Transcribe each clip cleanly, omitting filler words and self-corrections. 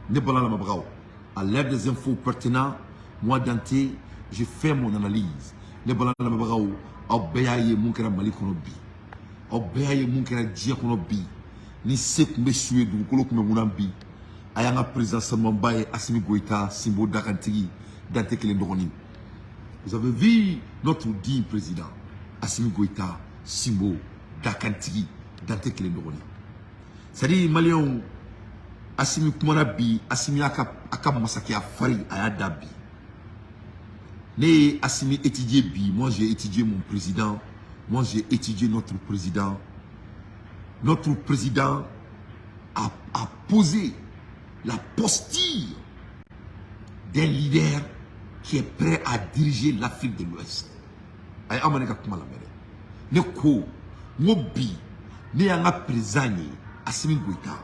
Ne bala lamɛnbagaw, à l'heure des infos pertinents, moi Dante, je fais mon analyse. Ne bala lamɛnbagaw, aw bɛɛ y'a ye mun kɛra Mali kɔnɔ bi, aw bɛɛ y'a ye mun kɛra diɲɛ kɔnɔ bi. Ni se tun bɛ su ye, dugukolo tun bɛ ŋuna bi. A y'an ka président sanumanba ye, Assimi Goïta, Sinbo Dakantigi, Dante kelen dɔgɔnin. Vous avez vu notre digne président Assimi Goïta, Sinbo Dakantigi, Dante kelen dɔgɔnin. C'est à dire, Maliyɛnw, Assimi kumana bi. Assimi y'a ka a ka masakɛya fari, a y'a da bi. Ne ye Assimi étudié bi. Moi, j'ai étudié mon président, moi, j'ai étudié notre président. Notre président a posé la posture d'un leader qui est prêt à diriger l'Afrique de l'Ouest. Ayi, aw ma ne ka kuma lamɛn dɛ. Ne ko n ko bi, ne y'an ka président ye, Assimi Goïta,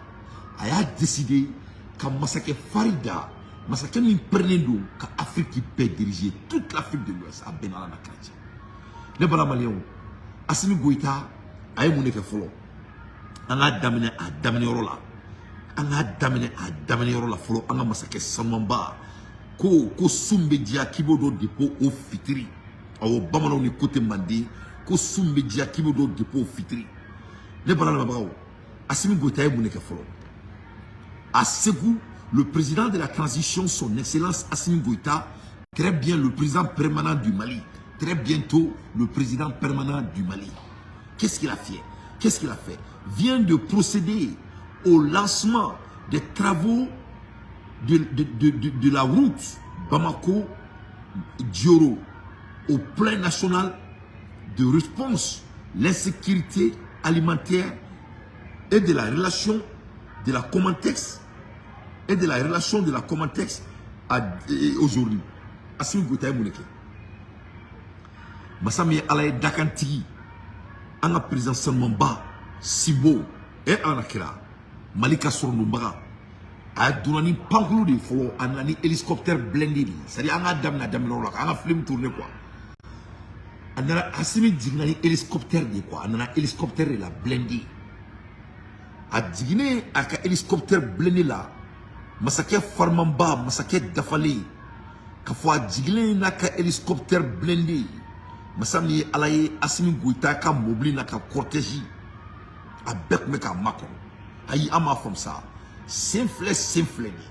a y'a décidé ka masakɛ fari da, masakɛ min pɛrɛnnen don ka Afrique bɛɛ diriger, toute l'Afrique de l'Ouest. A bɛɛ n'Ala na kira cɛ. Ne bala Maliyɛnw, Assimi Goïta, a ye mun de kɛ fɔlɔ? An k'a daminɛ a daminɛyɔrɔ la, an k'a daminɛ a daminɛyɔrɔ la fɔlɔ. An ka masakɛ sanumanba ko ko sun bɛ diya k'i b'o dɔn depuis o fitiri. Awɔ, bamananw ni ko tɛ manden, ko sun bɛ diya k'i b'o dɔn depuis o fitiri. Ne bala lamɛnbagaw, Assimi Goïta ye mun de kɛ fɔlɔ? À Ségou, le président de la transition, son excellence Assimi Goïta, très bien le président permanent du Mali, très bientôt le président permanent du Mali. Qu'est-ce qu'il a fait? Qu'est-ce qu'il a fait? Vient de procéder au lancement des travaux de la route Bamako-Dioro au plan national de réponse l'insécurité alimentaire et de la relation de la Comatex et de la relation de la Comatex aujourd'hui. Assimi Goïta ye mun de kɛ? Masa min ye Ala ye, dakantigi, an ka président sanumanba Sinbo e Ala na kira Mali ka sɔrɔdonbaga, a donna ni pankulu de ye fɔlɔ. A nana ni hélicoptère blindé de ye. C'est à dire, an k'a daminɛ a daminɛyɔrɔ la, k'an ka film tourner quoi. A nana, Assimi jiginna ni hélicoptère de ye quoi. A nana hélicoptère de la, blindé. A jiginnen a ka hélicoptère blindé la, masakɛ farimanba, masakɛ dafalen, ka fɔ a jiginnen n'a ka hélicoptère blindé, masa min ye Ala ye, Assimi Goïta ka mobili n'a ka cortège, a bɛɛ tun bɛ k'a makɔnɔ. Ayi, an m'a faamu sa, sen filɛ, sen filɛ nin ye,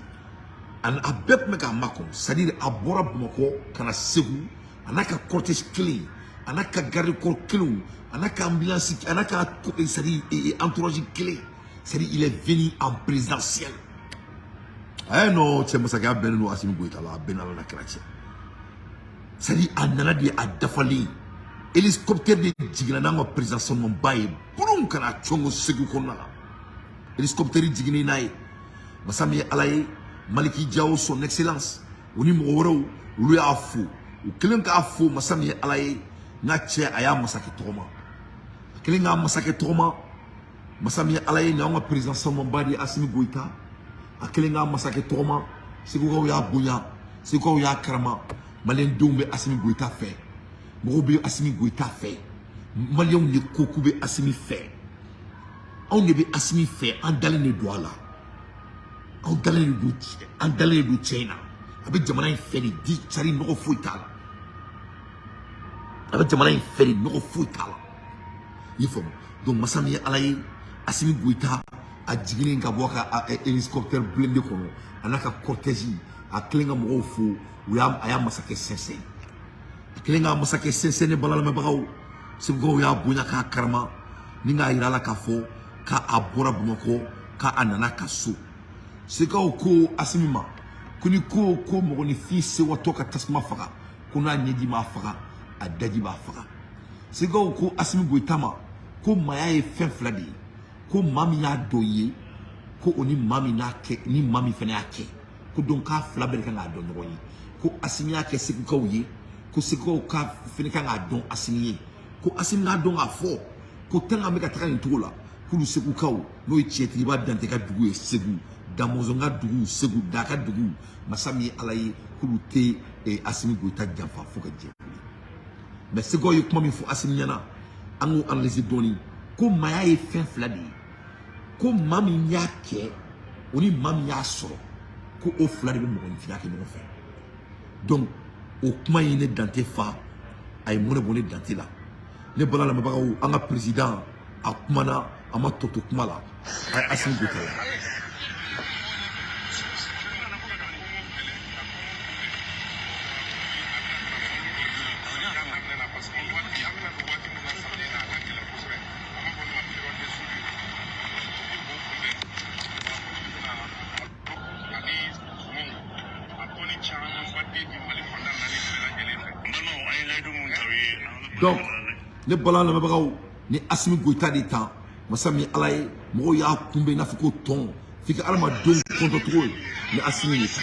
a bɛɛ tun bɛ k'a makɔnɔ. C'est à dire, a bɔra Bamakɔ ka na Segu, a n'a ka cortège kelen, a n'a ka garde corps kelenw, a n'a ka ambulance, a n'a ka, c'est à dire, entourage kelen. C'est à dire, il est venu en présidentiel. Eh non, cɛ, masakɛya bɛnnen don Assimi Goïta la, a bɛn n'Ala na kira cɛ. C'est à dire, a nana de a dafalen, hélicoptère de jiginna n'an ka président sanumanba ye, bulon ka na cɔngɔ Segu kɔnɔna la. Hélicoptère jiginnen n'a ye, masa min ye Ala ye, Maliki Diaw, son excellence, o ni mɔgɔ wɛrɛw, olu y'a fo. U kelen k'a fo, masa min ye Ala ye, n ka cɛ, a y'a masakɛ tɔgɔma, a kelen k'a masakɛ tɔgɔma. Masa min ye Ala ye, nin y'anw ka président sanumanba de ye, Assimi Goïta. A kelen k'a masakɛ tɔgɔma, Segukaw y'a bonya, Segukaw y'a karama. Maliyɛndenw bɛ Assimi Goïta fɛ, mɔgɔw bɛ Assimi Goïta fɛ. Maliyɛnw de ko k'u bɛ Assimi fɛ. Anw de bɛ Assimi fɛ, an dalen de don a la, anw dalen de don, an dalen de don cɛ in na. A bɛ jamana in fɛ de di, sari nɔgɔ foyi t'a la. A bɛ jamana in fɛ de, nɔgɔ foyi t'a la. I y'i faamu? Donc masa min ye Ala ye, Assimi Goïta, a jiginnen ka bɔ a ka hélicoptère blindé kɔnɔ, a n'a ka cortège, a kelen ka mɔgɔw fo, u y'a a y'a masakɛ sɛnsɛn. A kelen ka masakɛ sɛnsɛn, ne balalamɛbagaw, Segukaw y'a bonya k'a karama, ni k'a yira a la k'a fɔ k'a bɔra Bamakɔ, k'a nana ka so. Segukaw ko Assimi ma ko ni ko ko mɔgɔninfin sewatɔ ka tasuma faga, ko n'a ɲɛji m'a faga, a daji b'a faga. Segukaw ko Assimi Goïta ma ko maaya ye fɛn fila de ye, ko maa min y'a dɔn i ye, ko o ni maa min n'a kɛ, ni maa min fana y'a kɛ, ko donc k'a fila bɛɛ de kan k'a dɔn ɲɔgɔn ye. Ko Assimi y'a kɛ Segukaw ye, ko Segukaw ka fana kan k'a dɔn Assimi ye. Ko Assimi k'a dɔn k'a fɔ ko tant qu'an bɛ ka taga nin cogo la, k'olu Segukaw, n'o ye tiɲɛtigiba Dante ka dugu ye Segu, Damɔzɔn ka dugu Segu, Da ka dugu, masa min ye Ala ye, k'olu tɛ Assimi Goïta janfa fo ka diɲɛ wuli. Mais Segukaw ye kuma min fɔ Assimi ɲɛna, an k'o analyser dɔɔni. Ko maaya ye fɛn fila de ye, ko maa min y'a kɛ, o ni maa min y'a sɔrɔ. Ko o fila de bɛ mɔgɔninfinya kɛ ɲɔgɔn fɛ. Donc o kuma in ne Dante fa, a ye mɔnɛ bɔ ne Dante la. Ne bala lamɛnbagaw, an ka président a kumana, a ma tɔ to kuma la. A ye Asimi Goyita la. Donc ne bala lamɛnbagaw, ni Asimi Goyita de ta masa min Ala ye, mɔgɔw y'a kunbɛn i n'a fɔ ko tɔn f'i ka adamadenw kɔntɔcogo ye ni Asimi de ta.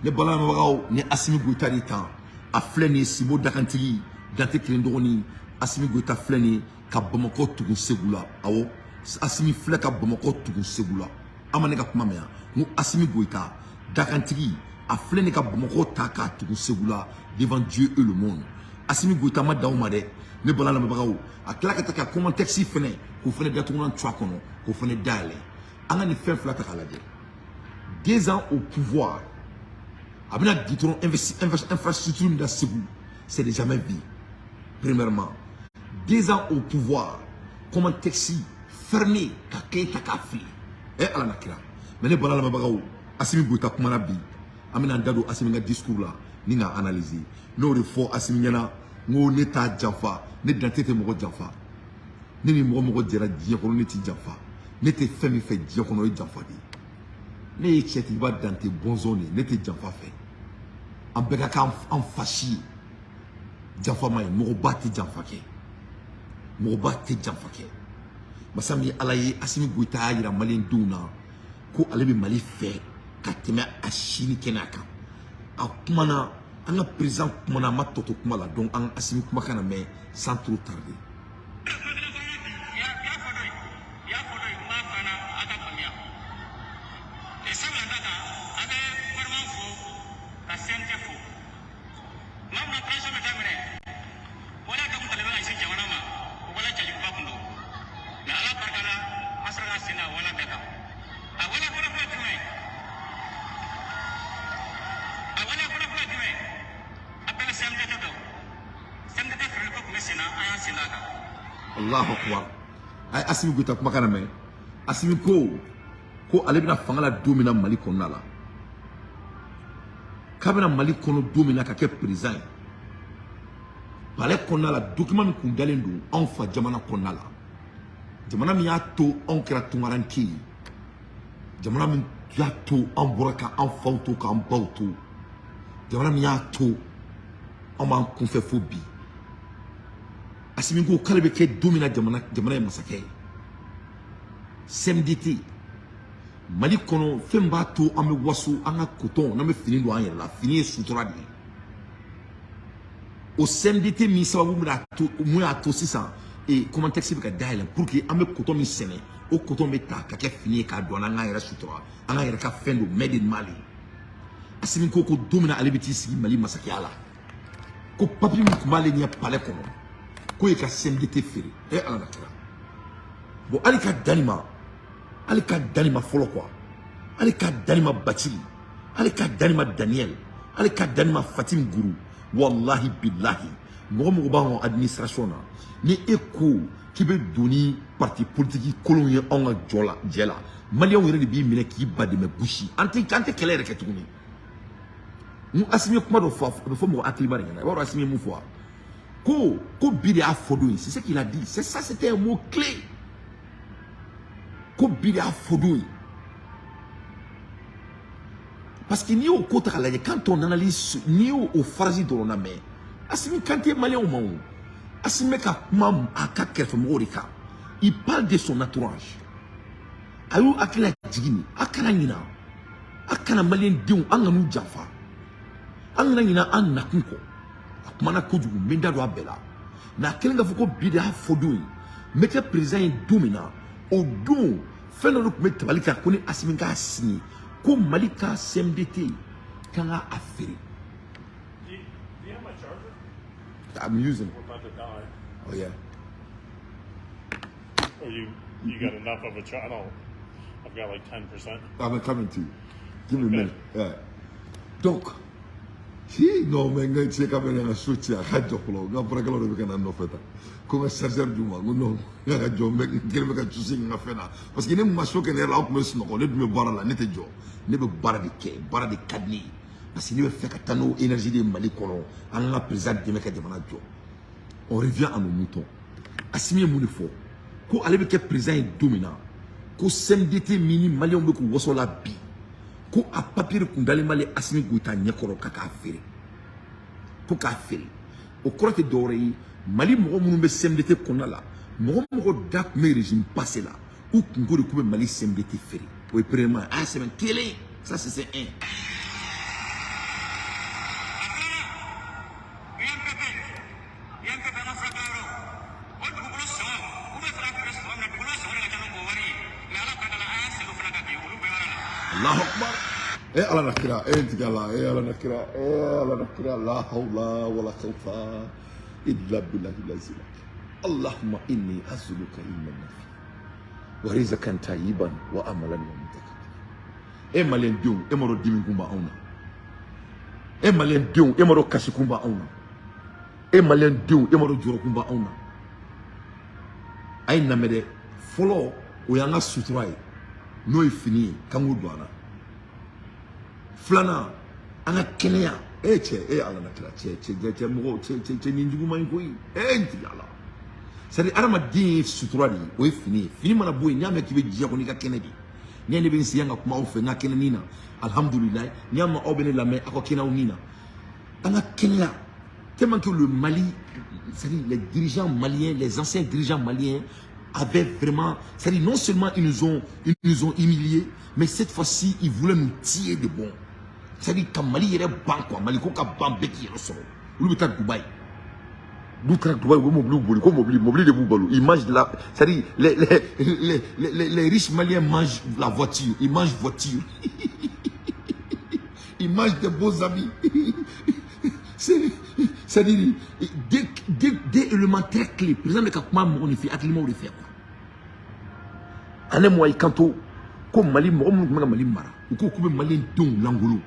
Ne balamɛbagaw, ni Asimi Goyita de ta, a filɛ nin ye, Sibo dakantigi Dante kelen dɔgɔnin Asimi Goyita filɛ nin ye ka Bamakɔ tugun Segu la. Awɔ, Asimi filɛ ka Bamakɔ tugun Segu la. An ma ne ka kuma mɛn yan? N ko Asimi Goyita dakantigi, a filɛ nin ka Bamakɔ ta k'a tugun Segu la devant Dieu et le monde. Asimi Goyita ma dan o ma dɛ, ne bala lamɛnbagaw, a tila ka taa ka Comatex fɛnɛ k'o fɛnɛ datugulan tu a kɔnɔ, k'o fɛnɛ dayɛlɛ. An ka nin fɛn fila ta k'a lajɛ. 2 ans au pouvoir, a bɛna goudron infrastructure min da Segu, c'est déjà jamais vu. Premièrement, 2 ans au pouvoir, Comatex fermé ka kɛ ta k'a fili. Ɛ Ala na kira. Mais ne bala lamɛnbagaw, Asimi Goyita kumana bi. An bɛna an da don Asimi ka discours la ni k'a analyser. N'o de fɔ Asimi ɲɛna, n ko ne t'a janfa, ne Dante tɛ mɔgɔ janfa. Ne ni mɔgɔ mɔgɔ jɛra diɲɛ kɔnɔ, ne t'i janfa. Ne tɛ fɛn min fɛ diɲɛ kɔnɔ, o ye janfa de ye. Ne ye cɛtigiba Dante bɔnzɔn de ye, ne tɛ janfa fɛ. An bɛɛ ka kan an fasi ye. Janfa ma ɲi, mɔgɔba tɛ janfa kɛ, mɔgɔba tɛ janfa kɛ. Masa min ye Ala ye, Asimi Goyita y'a yira maliyɛndenw na ko ale bɛ Mali fɛ ka tɛmɛ a si ni kɛnɛya kan. A kumana, an ka président kumana, a ma tɔ to kuma la. Donc an ka Asimi kumakan na mɛn sans trop tarder. Allahu akbar. A ye Asimi Goyita kumakan na mɛn. Asimi ko ko ale bɛna fanga la don min na Mali kɔnɔna la, k'a bɛna Mali kɔnɔ don min na ka kɛ président ye, palais kɔnɔna la, document min kun dalen don anw fa jamana kɔnɔna la, jamana min y'a to anw kɛra tunkaranke ye, jamana min y'a to an bɔra ka an faw to k'an baw to, jamana min y'a to an b'an kunfɛ fo bi. Asimi ko k'ale bɛ kɛ don min na jamana jamana ye masakɛ ye, CMDT Mali kɔnɔ, fɛn b'a to an bɛ waso an ka coton n'an bɛ fini don an yɛrɛ la, fini ye sutura de ye. O CMDT min sababu bɛna to, mun y'a to sisan Comatex bɛ ka dayɛlɛ pour que an bɛ coton min sɛnɛ, o coton bɛ ta ka kɛ fini ye k'a don an k'an yɛrɛ sutura, an k'an yɛrɛ ka fɛn don made in Mali. Asimi ko ko don min na ale bɛ t'i sigi Mali masakɛya la, ko papier min tun b'ale ɲɛ palais kɔnɔ, k'o ye ka CMDT feere. E Ala na kira. Bon, hali ka dan nin ma, hali ka dan nin ma fɔlɔ quoi, hali ka dan nin ma Bacili, hali ka dan nin ma Daniel, hali ka dan nin ma Fatim Guru. Wallahi billahi, mɔgɔ mɔgɔ b'an ka administration na, ni e ko k'i bɛ don ni parti politique kolonw ye anw ka jɔ la jɛ la, maliyɛnw yɛrɛ de b'i minɛ k'i badɛmɛ gosi. An tɛ kɛlɛ yɛrɛ kɛ tuguni. N ko Asimi ye kuma dɔ fɔ, a bɛ fɔ mɔgɔ hakilima de ɲɛna. I b'a dɔn Asimi ye mun fɔ wa? Ko bi de y'a fɔ don ye. C'est ce qu'il a dit, c'est ça, c'était un mot clé. Ko bi de y'a fɔ don ye, parce que n'i y'o ko ta k'a lajɛ, quand on analyse, n'i y'o o phrase dɔrɔn lamɛn, Asimi kan tɛ maliyɛnw ma. O Asimi bɛ ka kuma a ka kɛrɛfɛmɔgɔw de kan, il parle de son entourage. A y'u hakili lajigin nin, a kana ɲina, a kana maliyɛn denw, an kan'u janfa, an kana ɲina an nakun kɔ. A kumana kojugu, n bɛ n da don a bɛɛ la. Mais a kɛlen k'a fɔ ko bi de y'a fɔ don ye, n bɛ kɛ président ye don min na, o don Fɛn dɔ de tun bɛ tabali kan ko ni Asimi k'a signé ko Mali ka CMDT kan ka a feere. Do you have my charger? I'm using it. We're about to die. Oh yeah. Or you got enough of a charge? I don't. I've got like 10%. I'm coming to you. Give me a minute. Yeah. Donc, si non mais n ka cɛ ka bɛ n ka so ci a ka jɔ fɔlɔ, n ka baarakɛlaw de bɛ ka na n nɔfɛ tan ko n ka chargeur d'u ma. N ko non, n ka jɔ, n bɛ n kelen bɛ ka souci n ka fɛn na, parce que ne ma so kɛ ne yɛrɛ la, aw tun bɛ sunɔgɔ, ne dun bɛ baara la, ne tɛ jɔ, ne bɛ baara de kɛ, baara de ka di ne ye, parce que ne bɛ fɛ ka taa n'o énergie de ye Mali kɔnɔ, an ka président dɛmɛ ka jamana jɔ. On revient à nos moutons. Assimi ye mun de fɔ? Ko ale bɛ kɛ président ye don min na, ko CMDT min ni maliyɛnw bɛ k'u waso la bi, ko a papier kun dalen b'ale Assimi Goïta ɲɛkɔrɔ ka k'a feere, ko k'a feere. O kɔrɔ tɛ dɔwɛrɛ ye, Mali mɔgɔ minnu bɛ CMDT kɔnɔna la, mɔgɔ mɔgɔ da tun bɛ régime passé la, u kunko de k'u bɛ Mali CMDT feere. O ye premièrement a y'a sɛbɛn kelen. Ça, c'est un. UMPP, UMPP an ka furakɛyɔrɔ, o dugukolo sɔngɔ, u bɛ fɛ ka feere sɔngɔ min na, dugukolo sɔngɔ de ka ca n'o wari ye, mais Ala barika la, an y'a segin o fana kan bi olu bɛɛ yɔrɔ la. Allahu akbar. E Ala na kira, e tigɛ la, e Ala na kira, e Ala na kira, la hawla wala quwwata illa billahi lazim. Allahumma inni as'aluka ilman nafi wa rizqan tayyiban wa amalan mutaqabbal. E maliyɛn denw, e ma dɔn dimi kun b'anw na. E maliyɛn denw, e ma dɔn kasi kun b'anw na. E maliyɛn denw, e ma dɔn jɔrɔ kun b'anw na. A ye lamɛn dɛ. Fɔlɔ, o y'an ka sutura ye, n'o ye fini ye, k'an k'o don an na. Filanan, an ka kɛnɛya. E cɛ, e Ala na kira, cɛ cɛ cɛ cɛ mɔgɔ cɛ cɛ cɛ nin juguman in koyi. E n tigi Ala, c'est à dire adamaden ye sutura de ye, o ye fini ye. Fini mana bɔ yen, n'i y'a mɛn k'i bɛ diɲɛ kɔnɔ, i ka kɛnɛ de. N'i ye ne bɛ n sigi yan ka kuma aw fɛ n ka kɛnɛ nin na, alhamdulilayi. N'i y'a mɛn aw bɛ ne lamɛn aw ka kɛnɛ aw nin na, an ka kɛnɛya. Tellement que le Mali, c'est-à-dire les dirigeants maliens, les anciens dirigeants maliens avaient vraiment, c'est-à-dire non seulement ils nous ont humiliés, mais cette fois-ci, ils voulaient nous tuer de bon. C'est-à-dire ka Mali yɛrɛ ban quoi, Mali ko ka ban, bɛɛ k'i yɛrɛ sɔrɔ. Olu bɛ taa Dubaï. N'u taara Dubaï, u bɛ mobili boli, ko mobili, mobili de b'u balo. Ils mangent de la, c'est-à-dire les riches maliens mangent la voiture, ils mangent voiture. Ils mangent des beaux habits. C'est-à-dire, des éléments très clés. Président bɛ ka kuma mɔgɔninfin hakilimaw de fɛ quoi. Ale mɔ i kanto ko Mali mɔgɔ minnu tun bɛ ka Mali mara, u ko k'u bɛ Mali denw langolo.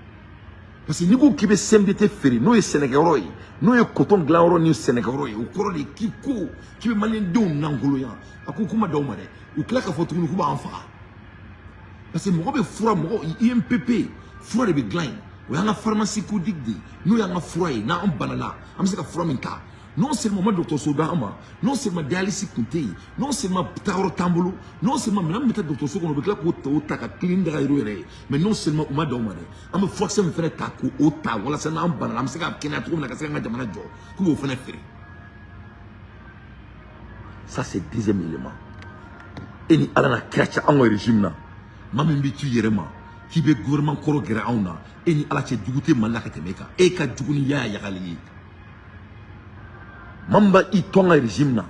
Parce que n'i ko k'i bɛ CMDT feere, n'o ye sɛnɛkɛyɔrɔ ye, n'o ye coton dilanyɔrɔ ni sɛnɛkɛyɔrɔ ye, o kɔrɔ de k'i ko k'i bɛ maliyɛn denw langoloya. A ko k'u ma d'aw ma dɛ. U tila k'a fɔ tuguni k'u b'an faga. Parce que mɔgɔ bɛ fura, mɔgɔ UMPP fura de bɛ dilan yen. O y'an ka pharmacie codique de ye, n'o y'an ka fura ye, n'an banana, an bɛ se ka fura min ta. Non seulement ma dɔgɔtɔrɔso d'an ma, non seulement dialyse kun tɛ yen, non seulement taayɔrɔ t'an bolo, non seulement minɛn min bɛ taa dɔgɔtɔrɔso kɔnɔ, u bɛ tila k'o ta, o ta ka clinique daga yɛrɛ yɛrɛ ye, mais non seulement u ma d'aw ma dɛ, an bɛ furakisɛ min fana ta k'o ta walasa n'an banana, an bɛ se ka kɛnɛya cogo min na, ka se k'an ka jamana jɔ, k'u b'o fana feere. Ça, c'est deuxième élément. E ni Ala na kira cɛ, anw ka régime na, maa min bɛ t'u yɛrɛ ma k'i bɛ gouvernement kɔrɔ gɛrɛ anw na, e ni Ala cɛ, jugu tɛ Mali la ka tɛmɛ e kan. E ka jugu ni Yaya Yagali ye. Maa min b'a i to an ka régime na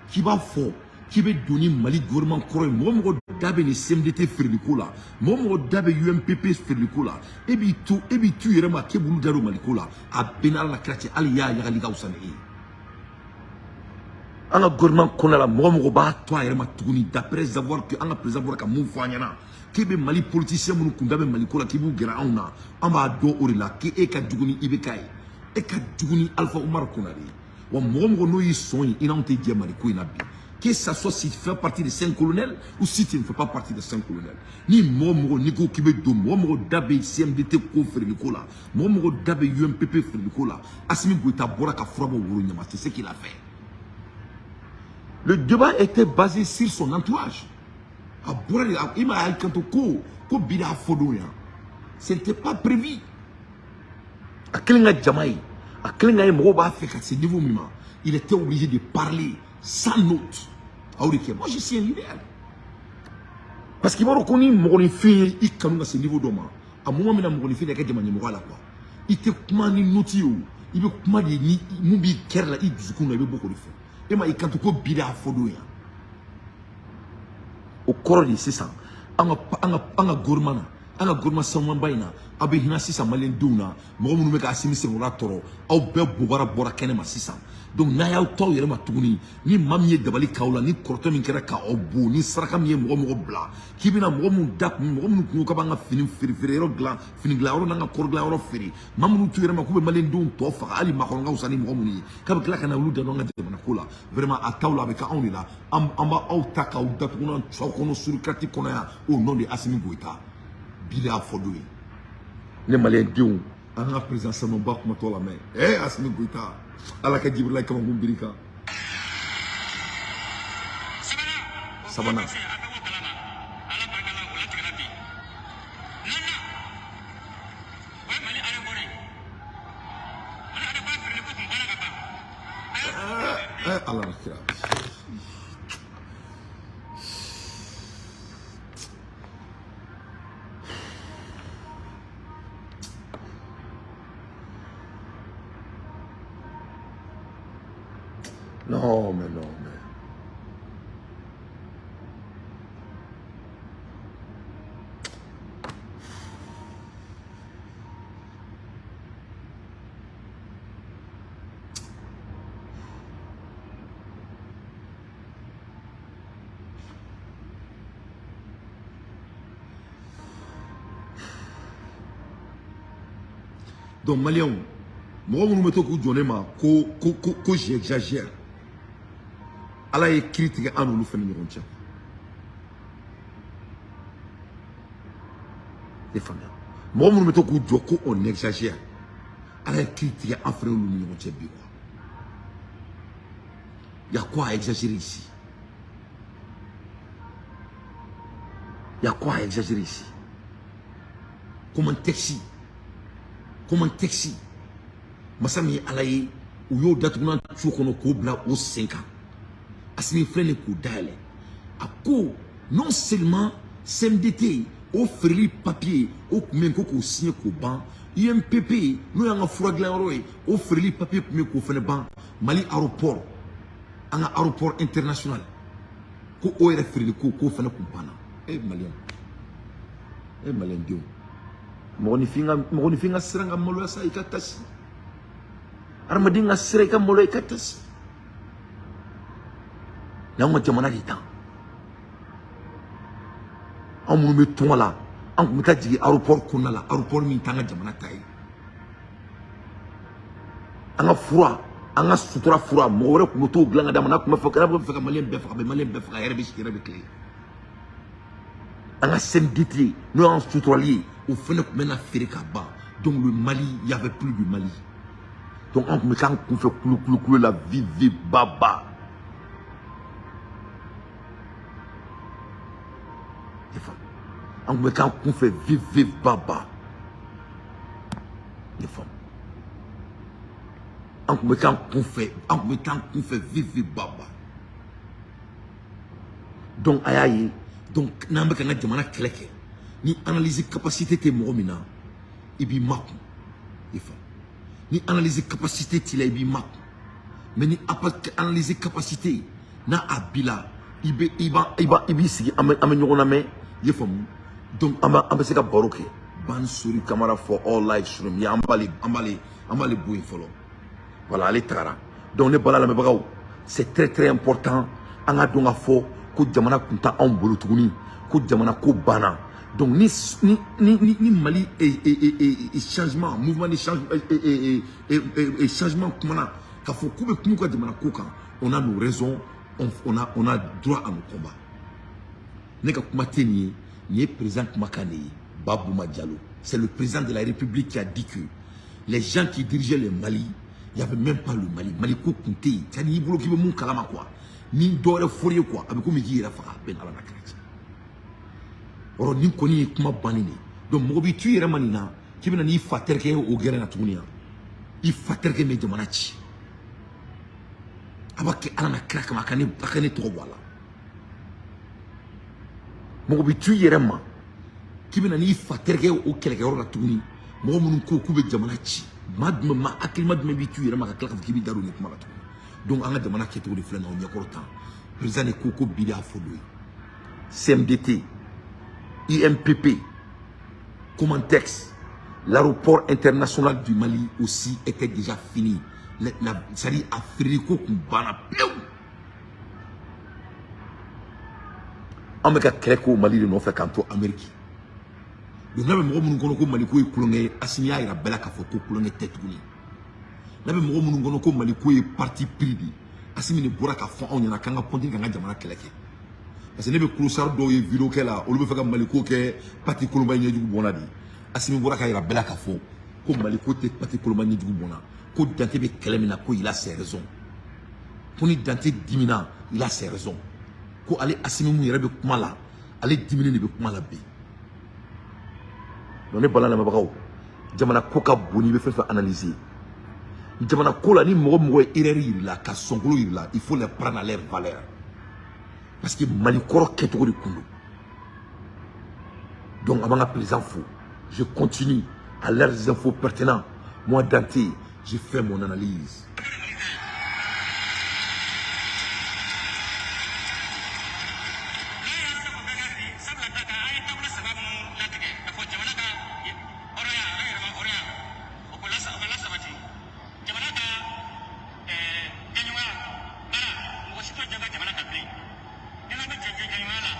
k'i b'a fɔ k'i bɛ don ni Mali gouvernement kɔrɔ ye, mɔgɔ mɔgɔ da bɛ nin CMDT feereli ko la, mɔgɔ mɔgɔ da bɛ UMPP feereli ko la, e b'i to yɛrɛ ma k'e b'olu da don Mali ko la, a bɛɛ ni Ala na kira cɛ, hali Yaya Yagali ka fisa ni e ye. An ka gouvernement kɔnɔna la, mɔgɔ mɔgɔ b'a to a yɛrɛ ma tuguni, d'après avoir que an ka président bɔra ka mun fɔ an ɲɛna, k'e bɛ Mali politicien minnu kun da bɛ Mali ko la, k'i b'u gɛrɛ anw na, an b'a dɔn o de la k'e ka jugu ni IBK ye, e ka jugu ni Alpha Oumar Konaré ye. Wa mɔgɔ mɔgɔ n'o y'i sɔn ye, i n'anw tɛ jɛ Mali ko in na bi, que ça soit si tu fais partie des cinq colonels ou si tu ne fais pas partie des cinq colonels, ni mɔgɔ mɔgɔ n'i ko k'i bɛ don, mɔgɔ mɔgɔ da bɛ CMDT ko feereli ko la, mɔgɔ mɔgɔ da bɛ UMPP feereli ko la, Assimi Goïta bɔra ka fura bɔ woro ɲama, c'est ce qu'il a fait. Le débat était basé sur son entourage. A bɔra de, i m'a ye, kanto ko ko bi de y'a fɔ don yan. Ce n'était pas prévu. A kelen ka jama ye, a kelen ka ye, mɔgɔw b'a fɛ ka se niveau min ma, il était obligé de parler sans note. A y'o de kɛ. Moi, je suis un leader. Parce que i b'a dɔn ko ni mɔgɔninfin ye i kanu ka se niveau dɔ ma, a moment min na mɔgɔninfin de kɛ jama ɲɛmɔgɔ la quoi, i tɛ kuma ni note ye o, i bɛ kuma de ni mun b'i kɛrɛ la, i dusukun na, i bɛ bɔ k'o de fɔ. E ma i kanto ko bi de y'a fɔ don yan. O kɔrɔ de sisan an ka gouvernement na, an ka gouvernement sanumanba in na, aw bɛ hinɛ sisan maliyɛndenw na. Mɔgɔ minnu bɛ ka Asimi senkɔrɔla tɔɔrɔ, aw bɛɛ bobara bɔra kɛnɛ ma sisan. Donc n'a y'aw t'aw yɛrɛ ma tuguni, ni maa min ye dabali k'aw la, ni kɔrɔtɔ min kɛra k'aw bon, ni saraka min ye mɔgɔ mɔgɔ bila k'i bɛna mɔgɔ minnu da kun, mɔgɔ minnu kun ko k'a b'an ka fini feere feere yɔrɔ dilan, fini dilan yɔrɔ n'an ka kɔrɔ dilan yɔrɔ feere, maa minnu t'u yɛrɛ ma k'u bɛ maliyɛndenw tɔ faga, hali maakɔrɔ ka fisa ni mɔgɔ minnu ye, k'a bɛ tila ka na olu da don an ka jamana ko la, vraiment a t'aw la, a bɛ kɛ anw de la. An b'aw ta k'aw datugu n'an cɔ kɔnɔ sur carte kɔnɔ yan au nom de Assimi Goïta. Bi de y'a fɔ don ye. Ne maliyɛndenw, an ka président sanuba kumatɔ lamɛn. Assimi Goïta, Ala ka Jibirila kamakun biri kan. Sabanan, Sabanan. o a bɛ bɔ kalama, Ala barika la, o latigɛra bi. Naaninan, o ye Mali aéroport ye. Mali aéroport feereli ko kun banna ka ban. Ala na kira. Non, mais non, mais. Donc maliyɛnw, mɔgɔ minnu bɛ to k'u jɔ ne ma ko j'exagère, Ala ye kiiri tigɛ an n'olu fɛnɛ ɲɔgɔn cɛ. I faamuya? Mɔgɔ minnu bɛ to k'u jɔ ko on exagère, Ala ye kiiri tigɛ an fɛnɛ n'olu ni ɲɔgɔn cɛ bi quoi. Y a quoi à exagérer ici? Y a quoi à exagérer ici? Comment taxi, comment taxi, masa min ye Ala ye, u y'o datugunan tu kɔnɔ k'o bila o sen kan. Asimi filɛ nin k'o dayɛlɛ, a ko non seulement CMDT o feereli papier o tun bɛ yen ko k'o signé k'o ban, UMPP n'o y'an ka fura dilanyɔrɔ ye, o feereli papier tun bɛ yen k'o fana ban, Mali aéroport, an ka aéroport international, ko o yɛrɛ feereli ko k'o fana kun banna. E maliyɛn, e maliyɛndenw, mɔgɔninfin ka siran ka maloya sa, i ka tasi. Hadamaden ka siran i ka maloya, i ka tasi. N'anw ka jamana de tan, anw minnu bɛ tunga la, an tun bɛ taa jigin aéroport kɔnɔna la, aéroport min t'an ka jamana ta ye. An ka fura, an ka sutura fura, mɔgɔ wɛrɛ tun bɛ t'o dilan ka d'a ma. N'a tun bɛ fɛ, n'a bɛ fɛ ka maliyɛn bɛɛ faga, a bɛ maliyɛn bɛɛ faga, a yɛrɛ bɛ si, yɛrɛ bɛ tile. An ka CMDT n'o y'an suturali ye, o fɛnɛ tun bɛ na feere ka ban. Donc le Mali, il y avait plus de Mali. Donc an tun bɛ k'an kunfɛ kulu kulu kulu la, vive vive ba ba. I faamu? An tun bɛ k'an kunfɛ vive vive ba ba. I faamu? An tun bɛ k'an kunfɛ, an tun bɛ k'an kunfɛ vive vive ba ba. Donc a y'a ye, donc n'an bɛ ka an ka jamana kɛlɛ kɛ, ni analyse capacité tɛ mɔgɔ min na, i b'i makun. I faamu? Ni analyse capacité t'i la, i b'i makun. Mais ni analyse capacité n'a a b'i la, i bɛ i b'a i b'a i b'i sigi, an bɛ ɲɔgɔn lamɛn. I ye faamu? Donc an bɛ se ka baro kɛ. Ban Sori Kamara for all live stream ye, an b'ale bɔ yen fɔlɔ. Voilà, ale tagara. Donc ne bala lamɛnbagaw, c'est très très important an ka dɔn ka fɔ ko jamana kun tɛ anw bolo tuguni, ko jamana ko banna. Donc ni Mali e changement, mouvement de changement e changement kumana k'a fɔ k'u bɛ kuma u ka jamana ko kan, on a nos raisons, on a droit à nos combats. Ne ka kuma tɛ nin ye, nin ye président kumakan de ye. Babouma Diallo, c'est le président de la République qui a dit que les gens qui dirigeaient le Mali, il n'y avait même pas le Mali. Mali ko kun tɛ yen. C'est-à-dire i bolo k'i bɛ mun kalama quoi, ni dɔ wɛrɛ fɔr'i ye quoi, a bɛ komi k'i yɛrɛ faga. A bɛɛ n'Ala n'a kira cɛ. Yɔrɔ nin kɔni ye kuma bannen de ye. Donc mɔgɔ b'i tu i yɛrɛ ma nin na k'i bɛna n'i fa terikɛ ye o gɛrɛ na tuguni yan, i fa terikɛ min ye jamana ci, a b'a kɛ Ala n'a kira kama, a ka ne tɔgɔ bɔ a la. Mɔgɔ b'i tu i yɛrɛ ma k'i bɛna n'i fa terikɛ ye o kɛlɛkɛyɔrɔ la tuguni, mɔgɔ minnu ko k'u bɛ jamana ci, maa jumɛn, maa hakilima jumɛn b'i tu i yɛrɛ ma ka tila k'a fɔ k'i b'i da don nin kuma la tuguni? Donc an ka jamana kɛcogo de filɛ nin ye, aw ɲɛkɔrɔ tan. Président de ko ko bi de y'a fɔ don ye. CMDT, IMPP, Comantex, l'aéroport international du Mali aussi était déjà fini. C'est-à-dire a feereko kun banna pewu. An bɛ ka kɛlɛ k'o Mali de nɔfɛ k'an to Amérique. Donc n'a bɛ mɔgɔ minnu kɔnɔ ko Mali ko ye kulonkɛ ye, Asimi y'a yira bɛɛ la k'a fɔ ko kulonkɛ tɛ tuguni. N'a bɛ mɔgɔ minnu kɔnɔ ko Mali ko ye parti pris de ye, Asimi de bɔra k'a fɔ anw ɲɛna k'an ka continuer k'an ka jamana kɛlɛ kɛ. Parce que ne bɛ clochard dɔw ye vidéo kɛ la, olu bɛ fɛ ka Mali ko kɛ pati kolonba ɲɛjugu bɔnna de ye. Asimi bɔra k'a yira bɛɛ la k'a fɔ ko Mali ko tɛ pati kolonba ɲɛjugu bɔnna, ko Dante bɛ kɛlɛ min na, ko il a ses raisons, ko ni Dante dimina, il a ses raisons, ko ale Asimi mun yɛrɛ bɛ kuma la, ale diminen de bɛ kuma la bi. Donc ne bala lamɛnbagaw, jamana ko ka bon n'i bɛ fɛn fɛn analyser jamana ko la, ni mɔgɔ mɔgɔ ye erreur yir'i la, ka sɔnkolo yir'i la, il faut les prendre à leur valeur, parce que Mali kɔrɔ kɛcogo de kun don. Donc an b'an ka président fo. Je continue à leurs infos pertinentes. Moi Dante, je fais mon analyse. N'a y'a seko bɛɛ kɛ bi, sabula ta kan an ye taabolo saba minnu latigɛ k'a fɔ jamana ka hɔrɔnya, a ka yɛrɛma hɔrɔnya, o ko o ka lasabati, jamana ka jɛɲɔgɔnya baara, mɔgɔ si t'o jagoya jamana kan bilen. Ni n'an bɛ jɛ jɛɲɔgɔnya la,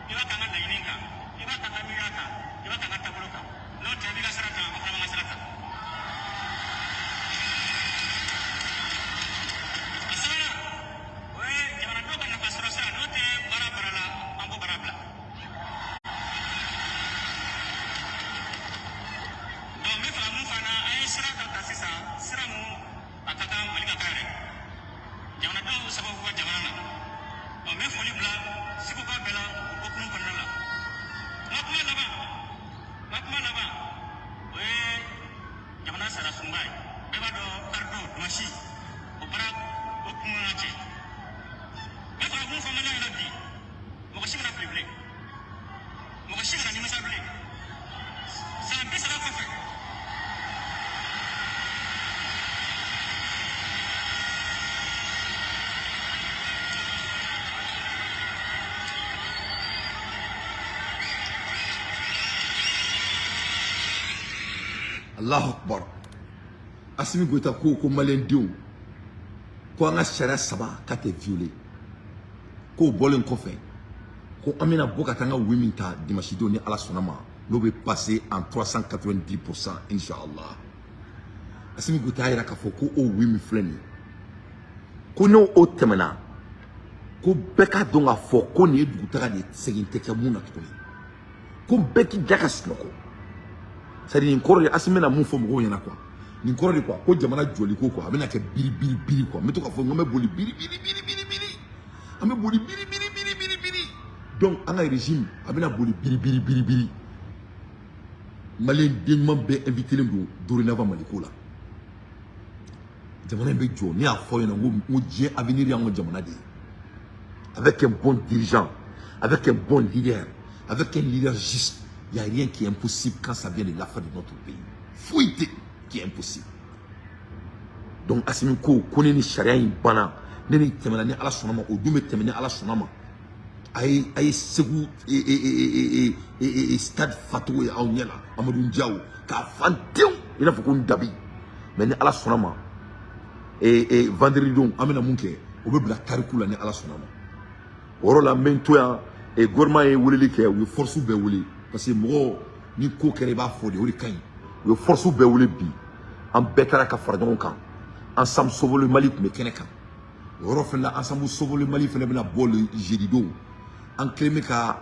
i b'a k'an ka laɲini kan, i b'a k'an ka miiriya kan, i b'a k'an ka taabolo kan. N'o tɛ, i b'i ka sira ta, an fana b'an ka sira ta. A sabanan, o ye jamanadenw ka nafa sɔrɔ sira, n'o tɛ baara baara la, an b'o baara bila. Donc n bɛ fɛ ka mun fana, an ye sira dɔ ta sisan, sira mun a ka kan Mali ka k'a yɛrɛ jamanadenw sababu ka jamana na. Ɔ, n bɛ foli bila Seguka bɛɛ la o hokumu kɔnɔna la. N ka kuma laban, o ye jamana sariya sunba ye. Bɛɛ b'a dɔn, karidon dimanche o baara hokumu na cɛ. N bɛ fɛ ka mun fɔ maliyɛnw ɲɛna bi, mɔgɔ si kana fili bilen, mɔgɔ si kana nimisa bilen san 30 kɔfɛ. Allahu Akbar. Asimi Goïta ko ko maliyɛndenw, ko an ka sariya saba k'a tɛ violer, k'o bɔlen kɔfɛ, ko an bɛna bɔ ka taa an ka oui min ta dimanche don, ni Ala sɔnna ma, n'o bɛ passer en 390% inchallah. Asimi Goïta y'a yira k'a fɔ ko o oui min filɛ nin ye, ko n'o o tɛmɛna, ko bɛɛ k'a dɔn k'a fɔ ko nin ye dugutaga de ye, segin tɛ kɛ mun na tuguni, ko bɛɛ k'i da ka sunɔgɔ. C'est à dire nin kɔrɔ de, Asimi bɛna mun fɔ mɔgɔw ɲɛna quoi, nin kɔrɔ de quoi, ko jamana jɔli ko quoi, a bɛna kɛ biri biri biri quoi. N bɛ to k'a fɔ n ko n bɛ boli biri biri biri biri biri, an bɛ boli biri biri biri biri biri. Donc an ka régime a bɛna boli biri biri biri biri. Maliyɛn den ɲuman bɛɛ invité don dorénavant Maliko la. Jamana in bɛ jɔ. Ne y'a fɔ aw ɲɛna n ko diɲɛ avenir y'an ka jamana de ye. Avec un bon dirigeant, avec un bon leader, avec un leader juste, il n'y a rien qui est impossible quand ça vient de l'affaire de notre pays. Foyi tɛ qui est impossible. Donc Asimi ko ko ne ni sariya in banna, ne ni tɛmɛna, ni Ala sɔnna ma, o dun bɛ tɛmɛ ni Ala sɔnna ma. A ye Segu stade facogo ye aw ɲɛ la, Amadu Jawo k'a fan tewu i n'a fɔ ko n dabi. Mais ni Ala sɔnna ma, vendredi don, an bɛna mun kɛ, o bɛ bila tariku la ni Ala sɔnna ma. O yɔrɔ la n bɛ n to yan. Gouvernement ye weleli kɛ, u ye force bɛɛ wele, parce que mɔgɔ ni ko kɛra i b'a fɔ de, o de ka ɲi. U ye force bɛɛ wele bi, an bɛɛ taara ka fara ɲɔgɔn kan. Ensemble Sauvons le Mali tun bɛ kɛnɛ kan o yɔrɔ fana la. Ensemble Sauvons le Mali fana bɛna bɔ le jeudi don. An kɛlen bɛ ka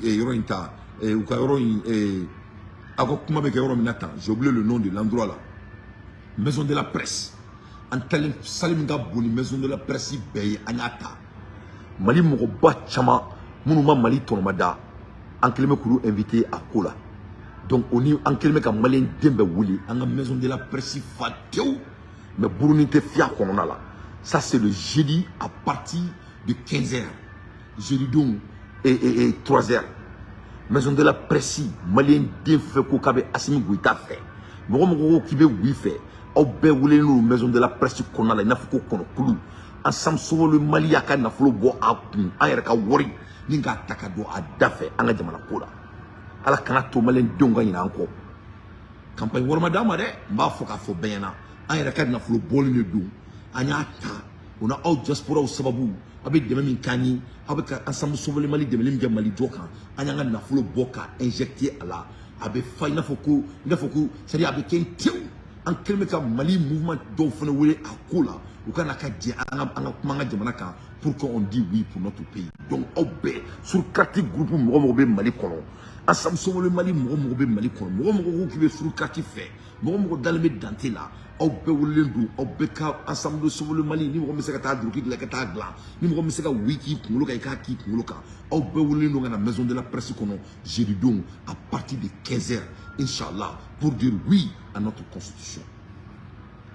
yɔrɔ in ta, u ka yɔrɔ in, aw ka kuma bɛ kɛ yɔrɔ min na tan, j'ai oublié le nom de l'endroit là, maison de la presse. An talen salle min ka bon ni maison de la presse bɛɛ ye, an y'a ta. Mali mɔgɔba caman minnu ma Mali tɔnɔmada, an kɛlen bɛ k'olu invité a ko la. Donc o ni an kɛlen bɛ ka maliyɛn den bɛɛ wele, an ka maison de la presse fa tewu, mais buruni tɛ fiyɛ a kɔnɔna la. Ça c'est le jeudi à partir de 15 heures, jeudi don et 3 heures, maison de la presse. Maliyɛn den fɛ ko k'a bɛ Asimi Goïta fɛ, mɔgɔ mɔgɔ ko k'i bɛ oui fɛ, aw bɛɛ welelen don maison de la presse kɔnɔna la i n'a fɔ ko kɔnɔkulu. Ensemble Sauvons le Mali y'a ka nafolo bɔ a kun, an yɛrɛ ka wari ni k'a ta ka don a da fɛ an ka jamana ko la. Ala kana to maliyɛn denw ka ɲinɛ an kɔ. Campagne wari ma d'an ma dɛ, n b'a fɔ k'a fɔ bɛɛ ɲɛna, an yɛrɛ ka nafolo bɔlen de don, an y'a ta o na aw diasporaw sababu. Aw bɛ dɛmɛ min k'an ye, aw bɛ ka Ensemble Sauvons le Mali dɛmɛli min kɛ Mali jɔ kan, an y'an ka nafolo bɔ ka injecter a la. A bɛ fa i n'a fɔ ko, i n'a fɔ ko, c'est à dire a bɛ kɛ tewu. An kɛlen bɛ ka Mali mouvement dɔw fana wele a ko la, u ka na ka jɛ an ka kuma an ka jamana kan pour qu'on dit oui pour notre pays. Donc aw bɛɛ sur carte groupe, mɔgɔ mɔgɔ bɛ Mali kɔnɔ, Ensemble Sauvons le Mali mɔgɔ mɔgɔ bɛ Mali kɔnɔ, mɔgɔ mɔgɔ ko k'i bɛ sur carte fɛ, mɔgɔ mɔgɔ dalen bɛ Dante la, aw bɛɛ welelen don. Aw bɛɛ ka Ensemble Sauvons le Mali, ni mɔgɔ min bɛ se ka taa duloki dilan, i ka taa dilan. Ni mɔgɔ min bɛ se ka oui k'i kunkolo kan, i k'a k'i kunkolo kan. Aw bɛɛ welelen don ka na maison de la presse kɔnɔ jeudi don à partir de 15 heures, inchallah, pour dire oui à notre constitution.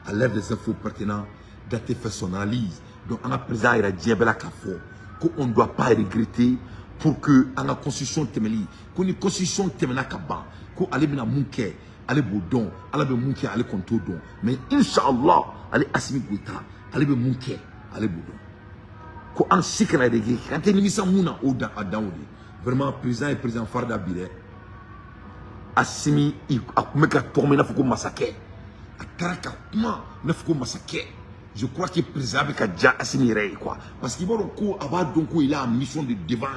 À l'ère des infos pertinents, Dante fait son analyse. Donc an ka président yɛrɛ diɲɛ bɛɛ la k'a fɔ ko on ne doit pas regretter pour que an ka constitution tɛmɛli, ko ni constitution tɛmɛna ka ban, ko ale bɛna mun kɛ, ale b'o dɔn. Ala bɛ mun kɛ, ale kɔni t'o dɔn, mais inshallah, ale Assimi Goïta, ale bɛ mun kɛ, ale b'o dɔn. Ko an si kana regretter, k'an tɛ nimisa mun na, o dan a dan o de. Vraiment, président ye président farida bi dɛ. Assimi, a tun bɛ ka tɔgɔma i n'a fɔ ko masakɛ, a taara ka kuma i n'a fɔ ko masakɛ. Je crois que président bɛ ka diya Assimi yɛrɛ ye quoi, parce que i b'a dɔn ko a b'a dɔn ko il a mission de devant.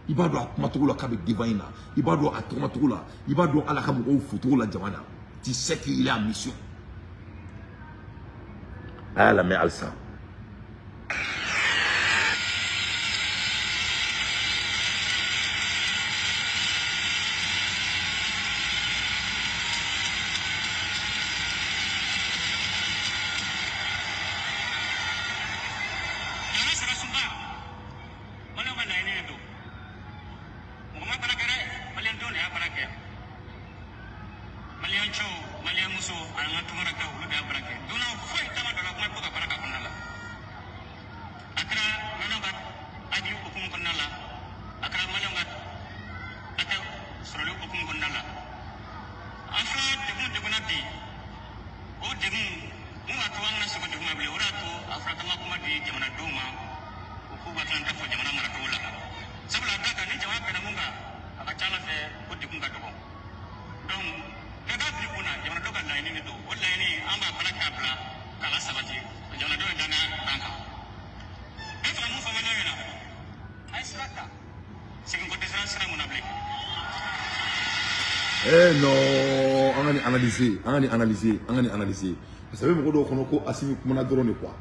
I b'a dɔn a kumacogo la k'a bɛ devant in na, i b'a dɔn a tɔgɔmacogo la, i b'a dɔn ala ka mɔgɔw focogo la jama na. Tu sais qu'il est en mission. A y'a lamɛn halisa. Jamana sara sunba, maliyɛnw ka laɲini de don. Mɔgɔ ma baara kɛ dɛ, maliyɛn denw de y'a baara kɛ. Maliyɛn cɛw, maliyɛn musow ani an ka tunkarankew, olu de y'a baara kɛ. Dunan foyi taama dɔ la kuma ko ka baara k'a kɔnɔna la. A kɛra maliyɛnw ka hakili hukumu kɔnɔna la, a kɛra maliyɛnw ka hakɛ sɔrɔli hukumu kɔnɔna la. An filɛ degun degun na bi, o degun mun b'a to an kana segin o degun ma bilen. O de y'a to a fɔra k'an ka kuma di jamanadenw ma, u k'u hakilinata fɔ jamana maracogo la, sabula a da kan ni jamana bɛnna mun kan, a ka ca ala fɛ ko degun ka dɔgɔ. Donc bɛɛ b'a bila i kun na, jamanadenw ka laɲini de don. O laɲini, an b'a baara k'a bila k'a la sabati. Jamanadenw ye danaya d'an kan. Bɛɛ fɛ ka mun fɔ maliyɛnw ɲɛna? A ye sira ta, segin ko tɛ sira sira mun na bilen. Eh non, an ka nin analyser, an ka nin analyser, an ka nin analyser. Parce que a bɛ mɔgɔ dɔw kɔnɔ ko Assimi kumana dɔrɔn de quoi.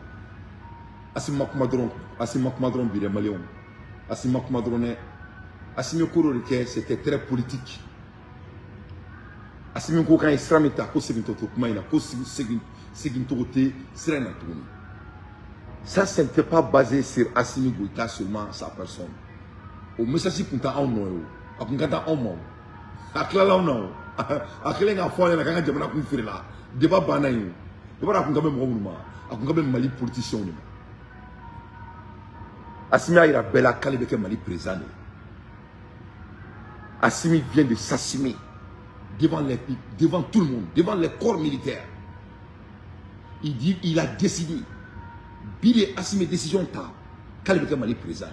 Assimi ma kuma dɔrɔn, Assimi ma kuma dɔrɔn bi dɛ maliyɛnw. Assimi ma kuma dɔrɔn dɛ. Assimi ko dɔ de kɛ, c'était très politique. Assimi ko k'an ye sira min ta, ko segin tɔ to kuma in na, ko segin segin cogo tɛ sira in na tuguni. Ça, ce n'était pas basé sur Assimi Goïta seulement, sa personne. O message kun tɛ anw nɔ ye o. A kun ka taa anw ma o. A tilala anw na o. A kɛlen k'a fɔ an ɲɛna k'an ka jamana kun feerela. Débat banna yen o. I b'a dɔn a kun kan bɛ mɔgɔ minnu ma, a kun kan bɛ Mali politiciens de ma. Assimi y'a yira bɛɛ la k'ale bɛ kɛ Mali président de ye. Assimi vient de s'assumer devant tout le monde, devant les corps militaires. Il dit, il a décidé. Bi de Assimi décision ta k'ale bɛ kɛ Mali président ye.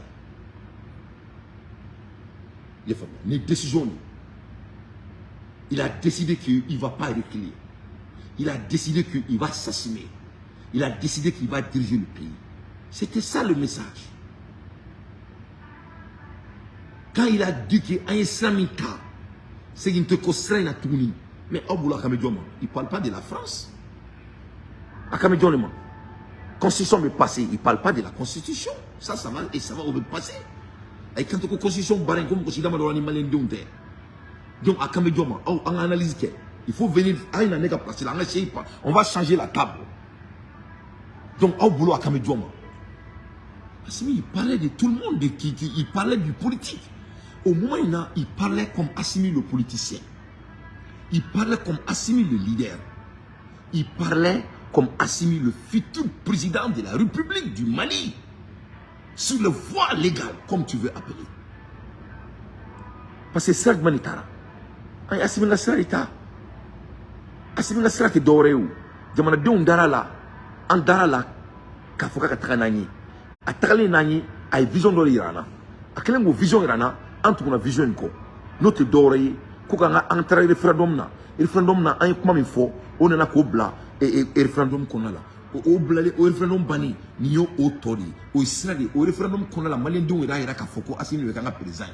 I y'a faamuya, ni décision de. Il a décidé qu'il ne va pas reculer. Il a décidé qu'il va s'assumer. Il a décidé qu'il va diriger le pays. C'était ça le message. Quand il a dit qu'il ye sira min ta, segin tɛ ko sira in na tuguni, mais aw bolo a kan bɛ jɔn ma? Il parle pas de la France. A kan bɛ jɔn de ma? Constitution bɛ passer, il parle pas de la constitution. Ça va et ça va, o bɛ passer. A y'i kanto ko constitution baara in ko mɔgɔ si da ma don a la ni maliyɛndenw tɛ. Donc a kan bɛ jɔn ma? Aw, an ka analyse kɛ. Il faut venir, a ye na ne ka place la, an ka se, on va changer la table. Donc aw bolo a kan bɛ jɔn ma? Assimi, il parlait de tout le monde, il parlait du politique. Au moment où il parlait comme Assimi le politicien. Il parlait comme Assimi le leader. Il parlait comme Assimi le futur président de la République du Mali. Sur le voie légale, comme tu veux appeler. Parce que sira jumɛn de taara? An ye Assimi ka sira de ta. Assimi ka sira tɛ dɔwɛrɛ ye o. Jamanadenw dara la, an dara la. K'a fɔ k'a ka taga n'an ye. A tagalen n'an ye, a ye vision dɔ de yira an na. A kɛlen k'o vision yira an na, an tuguna vision in kɔ. N'o tɛ dɔwɛrɛ ye ko k'an ka an taara référendum na. Référendum na, an ye kuma min fɔ, o nana k'o bila référendum kɔnɔna la. O bilalen, o référendum bannen, nin y'o o tɔ de ye. O ye sira de ye. O référendum kɔnɔna la, maliyɛndenw yɛrɛ y'a yira k'a fɔ ko Assimi de bɛ k'an ka président ye.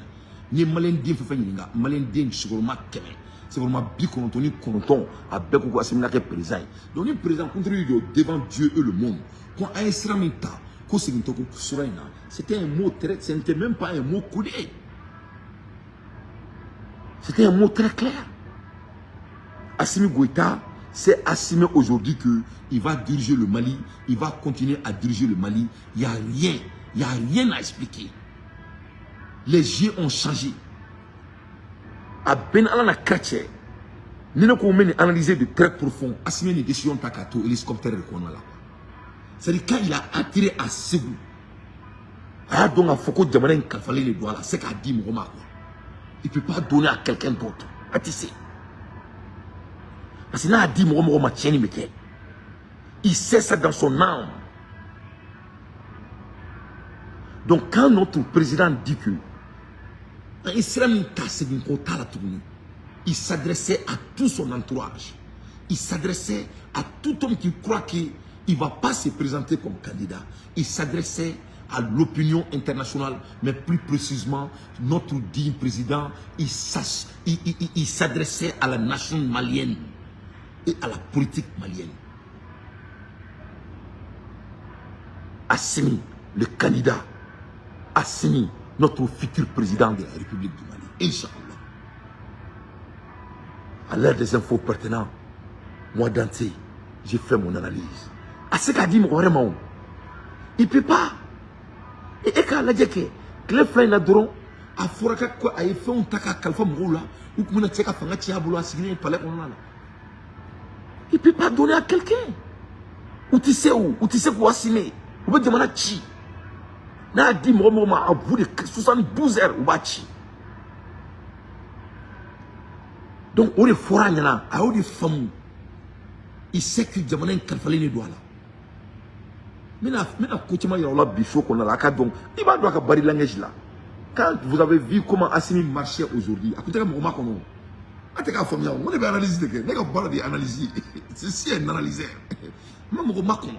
N'i ye maliyɛnden fɛn fɛn ɲininka, maliyɛnden sigiyɔrɔma 100, sigiyɔrɔma 99, a bɛɛ ko ko Assimi ka kɛ président ye. Donc ni président kuntigi y'i jɔ devant Dieu et le monde ko an ye sira min ta, ko segin tɛ ko sira in na, c'était un mot très, ce n'était même pas un mot codé, c'était un mot très clair. Assimi Goïta s'est assumé aujourd'hui qu'il va diriger le Mali, il va continuer à diriger le Mali. Il n'y a rien, il n'y a rien à expliquer. Les jeux ont changé. A bɛn ala na kira cɛ, ni ne ko n bɛ nin analyser de très profond, Assimi ni décision ta k'a to hélicoptère de kɔnɔna la. C'est-à-dire, quand il a atterri à Ségou, a y'a dɔn k'a fɔ ko jamana in kalifalen de don a la, se k'a di mɔgɔ ma quoi. Il peut pas donner à quelqu'un d'autre, a tɛ se, parce que n'a y'a di mɔgɔ mɔgɔ ma, tiɲɛni bɛ kɛ. Il sait ça dans son âme. Donc quand notre président dit que an ye sira min ta, segin kɔ t'a la tuguni, il s'adressait à tout son entourage. Il s'adressait à tout homme qui croit qu'il ne va pas se présenter comme candidat. Il s'adressait à l'opinion internationale, mais plus précisément, notre digne président, il s'adressait à la nation malienne et à la politique malienne. Assimi, le candidat, Assimi, notre futur président de la République du Mali, Inch'Allah. À l'heure des infos pertinentes, moi, Dante, j'ai fait mon analyse. À ce qu'a dit vraiment, il ne peut pas. Et quand lajɛ kɛ tile 2 in na dɔrɔn, a fɔra ka ko a ye fɛnw ta k'a kalifa mɔgɔw la, u tun bɛna cɛ ka fanga tiɲɛ a bolo, a sigilen palais kɔnɔna la. Il peut pas donner à quelqu'un. U tɛ se, o u tɛ se k'u assumer, u bɛ jamana ci. N'a y'a di mɔgɔ mɔgɔ ma, à bout de 72 heures, u b'a ci. Donc o de fɔra a ɲɛna, a y'o de faamu. Il sait que jamana in kalifalen de don a la. N bɛna ko caman yira aw la bi so kɔnɔna la, a ka dɔn. I b'a dɔn a ka body langage la. Quand vous avez vu comment Assimi marchait aujourd'hui, a tun tɛ ka mɔgɔ makɔnɔ. A tɛ k'a faamuya o, n ko ne bɛ analyse de kɛ, ne ka baara de ye analyse ye. Ceci est un analyseur. N ma mɔgɔ makɔnɔ.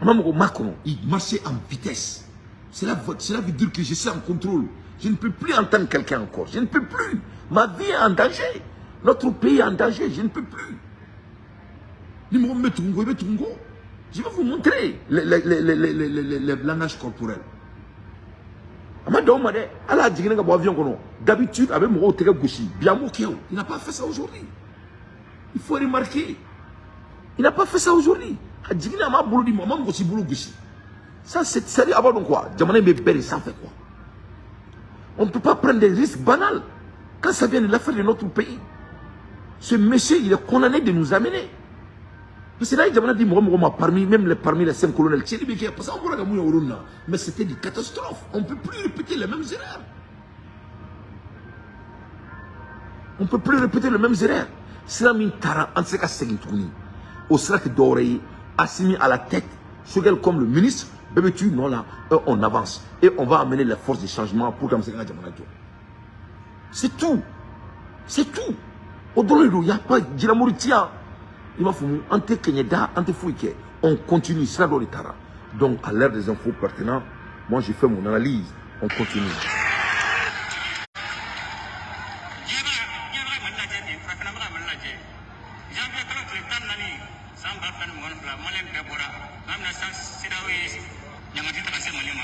A ma mɔgɔ makɔnɔ. Il marchait en vitesse. Cela veut dire que je suis en contrôle. Je ne peux plus entendre quelqu'un encore. Je ne peux plus. Ma vie est en danger. Notre pays est en danger. Je ne peux plus. Ni mɔgɔ min bɛ tugun kɔ, i bɛ tugun kɔ. Je vais vous montrer les langages corporels. A ma dan o ma dɛ, hali a jiginnen ka bɔ avion kɔnɔ, d'habitude a bɛ mɔgɔw tɛgɛ gosi. Bi a m'o kɛ o. Il n'a pas fait ça aujourd'hui. Il faut remarquer. Il n'a pas fait ça aujourd'hui. A jiginnen, a m'a bolo di mɔgɔ, a ma mɔgɔ si bolo gosi. Ça, c'est sérieux, a b'a dɔn quoi. Jamana in bɛ bɛɛ de sanfɛ quoi. On ne peut pas prendre des risques banals quand ça vient de l'affaire de notre pays. Ce monsieur, il est condamné de nous amener. Parce que là, il y a dit mɔgɔ mɔgɔ ma parmi même les parmi les 5 colonels, tiɲɛni bɛ kɛ, parce que an bɔra ka mun ye o yɔrɔ na, mais c'était des catastrophes. On ne peut plus répéter les mêmes erreurs. On ne peut plus répéter les mêmes erreurs. Sira min taara, an tɛ se ka segin tuguni. O sira tɛ dɔwɛrɛ ye. Assimi à la tête, Choguel comme le ministre, bɛɛ bɛ t'u nɔ la, et on avance. Et on va amener les forces de changement pour qu'an bɛ se ka jamana jɔ. C'est tout. C'est tout. O dɔrɔn de don, y a pas jilamori ti yan. I b'a faamu, an tɛ kɛɲɛda, an tɛ foyi kɛ. On continue, sira dɔ de taara. Donc à l'heure des infos pertinentes, moi j'ai fait mon analyse. On continue. Diɲɛ bɛ diɲɛ bɛ ka Mali lajɛ bi, farafinna bɛ ka Mali lajɛ. Janvier kalo tile 14, san 2022, maliyɛn bɛɛ bɔra. Tuma min na san CEDEAO ye ɲangati ta ka se Mali ma,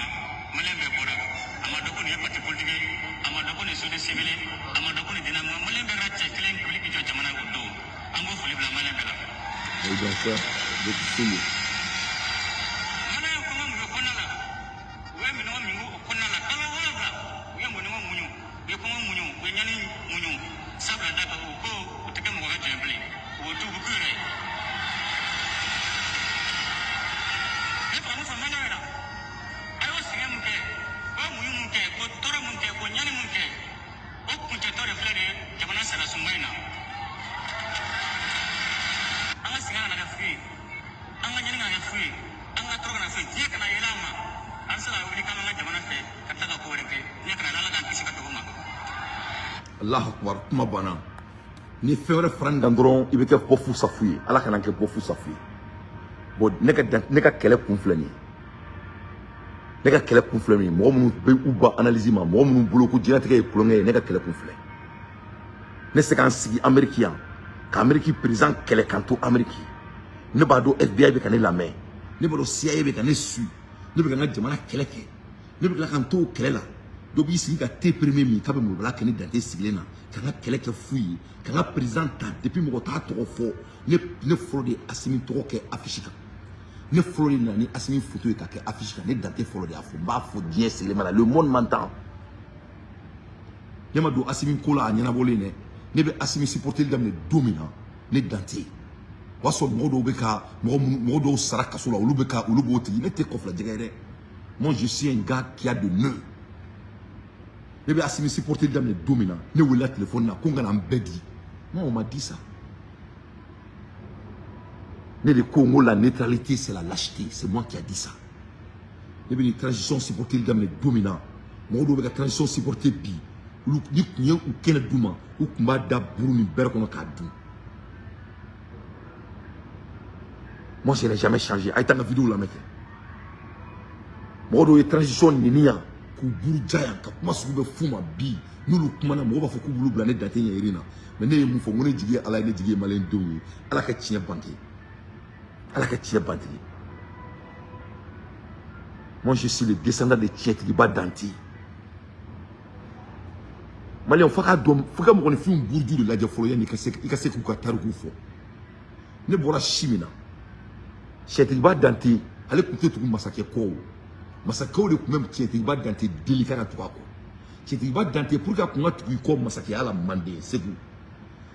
maliyɛn bɛɛ bɔra. A ma dɔn ko nin ye parti politique ye, a ma dɔn ko nin ye société civile ye, a ma dɔn ko nin diinɛ mɔgɔ. Maliyɛn bɛɛ kɛra cɛ kelen wuli k'i jɔ jamana ye o don. An b'o foli bila maliyɛn bɛɛ la. Et donc ça, donc c'est le. Maliyɛn kɔngɔ mun bɛ kɔnɔna la, u ye minɔgɔ min o kɔnɔna la kalo 7, u ye minɔgɔ muɲu, u ye kɔngɔ muɲu, u ye ɲani muɲu. Sabula da kan, u ko u tɛ kɛ mɔgɔ ka jɔn bilen, u t'u bɛ k'u yɛrɛ ye. Ne fɛ ka mun fɔ maliyɛnw ɲɛna, a y'o sɛgɛn mun kɛ, o ye muɲu mun kɛ, k'o tɔɔrɔ mun kɛ, k'o ɲani mun kɛ, o kuncɛtɔ de filɛ nin ye jamana sariyasunba in na. An ka sɛgɛn kana kɛ fu ye, an ka ɲani. Allahu akbar, kuma banna. Ni fɛn wɛrɛ fara nin kan dɔrɔn, i bɛ kɛ bɔfu safu ye. Ala kana n kɛ bɔfu safu ye. Bon, ne ka kɛlɛ kun filɛ nin ye. Ne ka kɛlɛ kun filɛ nin ye. Mɔgɔ minnu bɛ u ban analyse ma, mɔgɔ minnu bolo ko diɲɛlatigɛ ye kulonkɛ ye, ne ka kɛlɛ kun filɛ. Ne se ka n sigi Amérique yan ka Amérique président kɛlɛ kan to Amérique. Ne b'a dɔn FBI bɛ ka ne lamɛn, ne b'a dɔn CIA bɛ ka ne suit, ne bɛ ka n ka jamana kɛlɛ kɛ, ne bɛ tila ka n to o kɛlɛ la. Dɔ b'i sigi ka thé premier min k'a bɛ molobala kɛ ne Dante sigilen na ka n ka kɛlɛ kɛ fu ye, ka n ka président ta. Depuis mɔgɔ t'a tɔgɔ fɔ, ne fɔlɔ de ye Asimi tɔgɔ kɛ affiche kan. Ne fɔlɔ de nana ni Asimi photo ye ka kɛ affiche kan. Ne Dante fɔlɔ de y'a fɔ. N b'a fɔ diɲɛ sigilen ma la, le monde m'entend. Ne ma don Asimi ko la a ɲɛnabɔlen dɛ. Ne bɛ Asimi supporter daminɛ don min na, ne Dante, o y'a sɔrɔ mɔgɔ dɔw bɛ ka mɔgɔ minnu, mɔgɔ dɔw sara kaso la, olu bɛ ka olu b'o tigi. Ne tɛ kɔfilajɛgɛ ye dɛ. Moi, je suis un gars qui a de nœuds. Ne bɛ Asimi supporter daminɛ don min na, ne wulila téléphone na ko n ka na n bɛɛ di. Moi, on m'a dit ça. Ne de ko n ko la neutralité, c'est la lâcheté. C'est moi qui a dit ça. Ne bɛ nin transition supporter daminɛ don min na, mɔgɔ dɔw bɛ ka transition supporter bi, olu ni tun ye u kɛnɛ d'u ma, u tun b'a da buru ni bɛrɛ kɔnɔ k'a dun. Moi, je n'ai jamais changé. A ye taa n ka vidéo lamɛn kɛ. Mɔgɔ dɔw ye transition neni yan k'u buruja yan ka kuma sugu bɛɛ f'u ma. Bi n'olu kumana, mɔgɔw b'a fɔ k'u b'olu bila ne Dante ɲɛyiri na. Mais ne ye mun fɔ? N ko ne jigi ye Ala ye, ne jigi ye maliyɛndenw ye. Ala ka tiɲɛ bange, Ala ka tiɲɛ bange. Moi, je suis le descendant de Tiɲɛtigiba Dante. Maliyɛnw, fo k'a dɔn, fo ka mɔgɔninfinw buruju de lajɛ fɔlɔ yanni i ka se k'u ka tarikuw fɔ. Ne bɔra si min na, Tiɲɛtigiba Dante, ale tun tɛ tugu masakɛ kɔ. O masakɛw de tun bɛ Tiɲɛtigiba Dante deli ka tugu a kɔ. Tiɲɛtigiba Dante, pour que a kun ka tugu i kɔ masakɛya la Manden, Segu,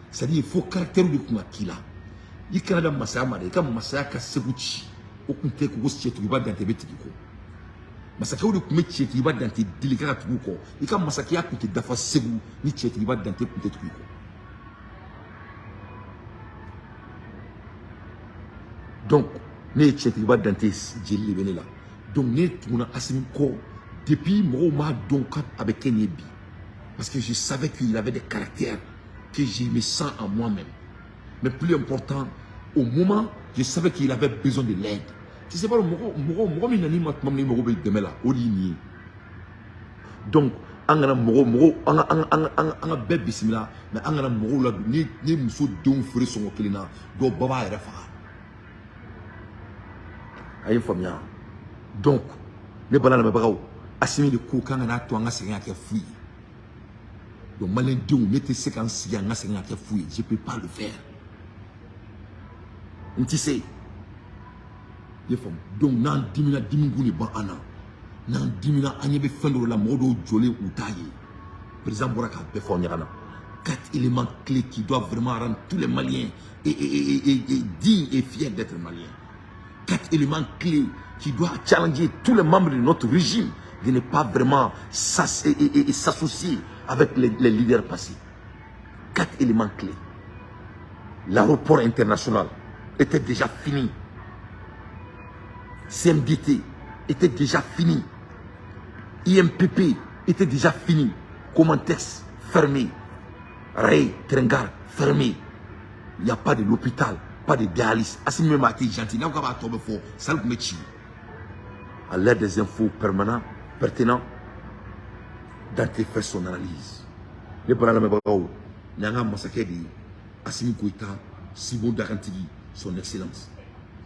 c'est à dire fo caractère de kun ka k'i la. I kana da masaya ma dɛ, i ka masaya ka Segu ci, o kun tɛ ko Tiɲɛtigiba Dante bɛ tugu i kɔ. Masakɛw de tun bɛ Tiɲɛtigiba Dante deli ka tugu kɔ. I ka masakɛya tun tɛ dafa Segu ni Tiɲɛtigiba Dante tun tɛ tugu i kɔ. Donc ne ye Tiɲɛtigiba Dante jeli de bɛ ne la. Donc ne tuguna Asimi kɔ depuis mɔgɔw m'a dɔn k'a bɛ kɛ nin ye bi, parce que je savais qu'il avait des caractères que je me sens en moi-même. Mais plus important, au moment je savais qu'il avait besoin de l'aide. Tu sais pas, mɔgɔ min nan'i ma tuma min na i mago bɛ dɛmɛ la, o de ye nin ye. Donc an kana mɔgɔ mɔgɔ an ka an ka an ka an ka bɛɛ bisimila, mais an kana mɔgɔw ladon. Ni muso denw feere sɔngɔ kelen na, dɔw ba b'a yɛrɛ faga. A ye n faamuya. Donc ne bala lamɛnbagaw, Asimi de ko k'an kana to an ka sɛgɛn ka kɛ fu ye. Donc maliyɛndenw, ne tɛ se ka n sigi an ka sɛgɛn ka kɛ fu ye. Je peux pas le faire, n tɛ se. I ye faamu? Donc n'an dimina, dimikun de b'an na. N'an dimina, an ɲɛ bɛ fɛn dɔw la, mɔgɔ dɔw jɔlen u t'a ye. Président bɔra k'a bɛɛ fɔ aw ɲɛna. Quatre éléments clés qui doivent vraiment rendre tous les Maliens et dignes et fiers d'être Maliens. Quatre éléments clés qui doivent challenger tous les membres de notre régime de ne pas vraiment s'associer avec les leaders passés. Quatre éléments clés. L'aéroport international était déjà fini. CMDT était déjà fini. IMPP était déjà fini. Comantex fermé. Ray, Trengar fermé. Il n'y a pas de l'hôpital, pas de dialyse. Assimi même a été gentil. N'a pas tombé fort, ça le met. À l'aide des infos permanents, pertinents, Dante fait son analyse. Ne bana lamɛnbagaw, ni an ka masakɛ de ye Assimi Goïta, Simon Dakantigi, son excellence.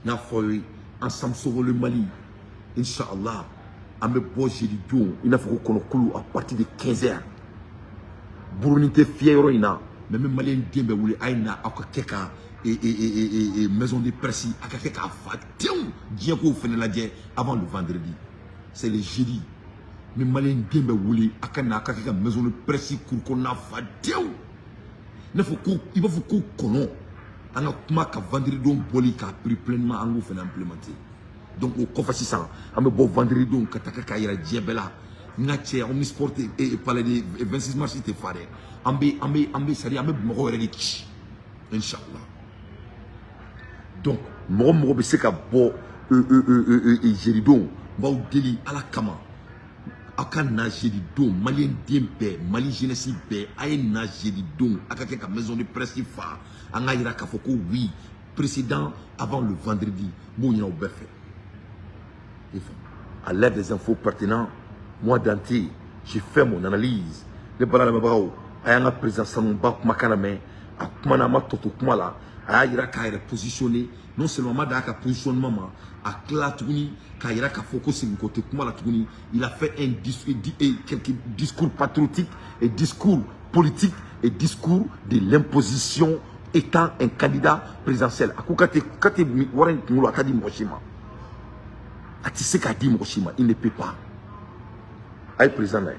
N'a fɔ ye ensemble sauvons le Mali, Inch'Allah, an bɛ bɔ jeudi don i n'a fɔ ko kɔnɔkulu à partir de 15 heures. Buruni tɛ fiyɛ yɔrɔ in na, mais n bɛ maliyɛn den bɛɛ wele, a ye na aw ka kɛ ka maison de presse a ka kɛ k'a fa tewu, diɲɛ k'o fɛnɛ lajɛ avant le vendredi. C'est le jeudi. N bɛ maliyɛn den bɛɛ wele, a ka na a ka kɛ ka maison de presse kuru kɔnɔna fa tewu. Ne fɔ ko i b'a fɔ ko kɔnɔ an ka kuma ka vendredi don bɔli k'a pris pleinement, an k'o fɛnɛ implémenter. Donc o kɔfɛ sisan, an bɛ bɔ vendredi don ka taga k'a yira diɲɛ bɛɛ la. N ka cɛ, omnisport tɛ palais de 26 mars tɛ fa dɛ. An bɛ c'est à dire an bɛ Bamakɔ yɛrɛ de ci, inchallah. Donc mɔgɔ mɔgɔ bɛ se ka bɔ jeudi don, n b'aw deli Ala kama. Aw ka na jeudi don, maliyɛn den bɛɛ, Mali jeunesse bɛɛ, a ye na jeudi don, a ka kɛ ka maison de presse fa. An k'a yira k'a fɔ ko oui, président avant le vendredi. N b'o ɲini aw bɛɛ fɛ. I faamu? À l'aide des infos pertinentes, moi Dante, j'ai fait mon analyse. Ne bala lamɛnbagaw, a y'an ka président sanuba kumakan lamɛn. A kumana, a ma tɔ to kuma la. A y'a yira k'a yɛrɛ positionner. Non seulement a ma dan a ka positionnement ma, a tila tuguni k'a yira k'a fɔ ko seginko tɛ kuma la tuguni. Il a fait un dis et quelques discours patriotiques et discours politiques et discours de l'imposition étant un candidat présidentiel. A ko k'a tɛ wari in kunkolo, a t'a di mɔgɔ si ma, a tɛ se k'a di mɔgɔ si ma, il ne peut pas. A ye président lajɛ.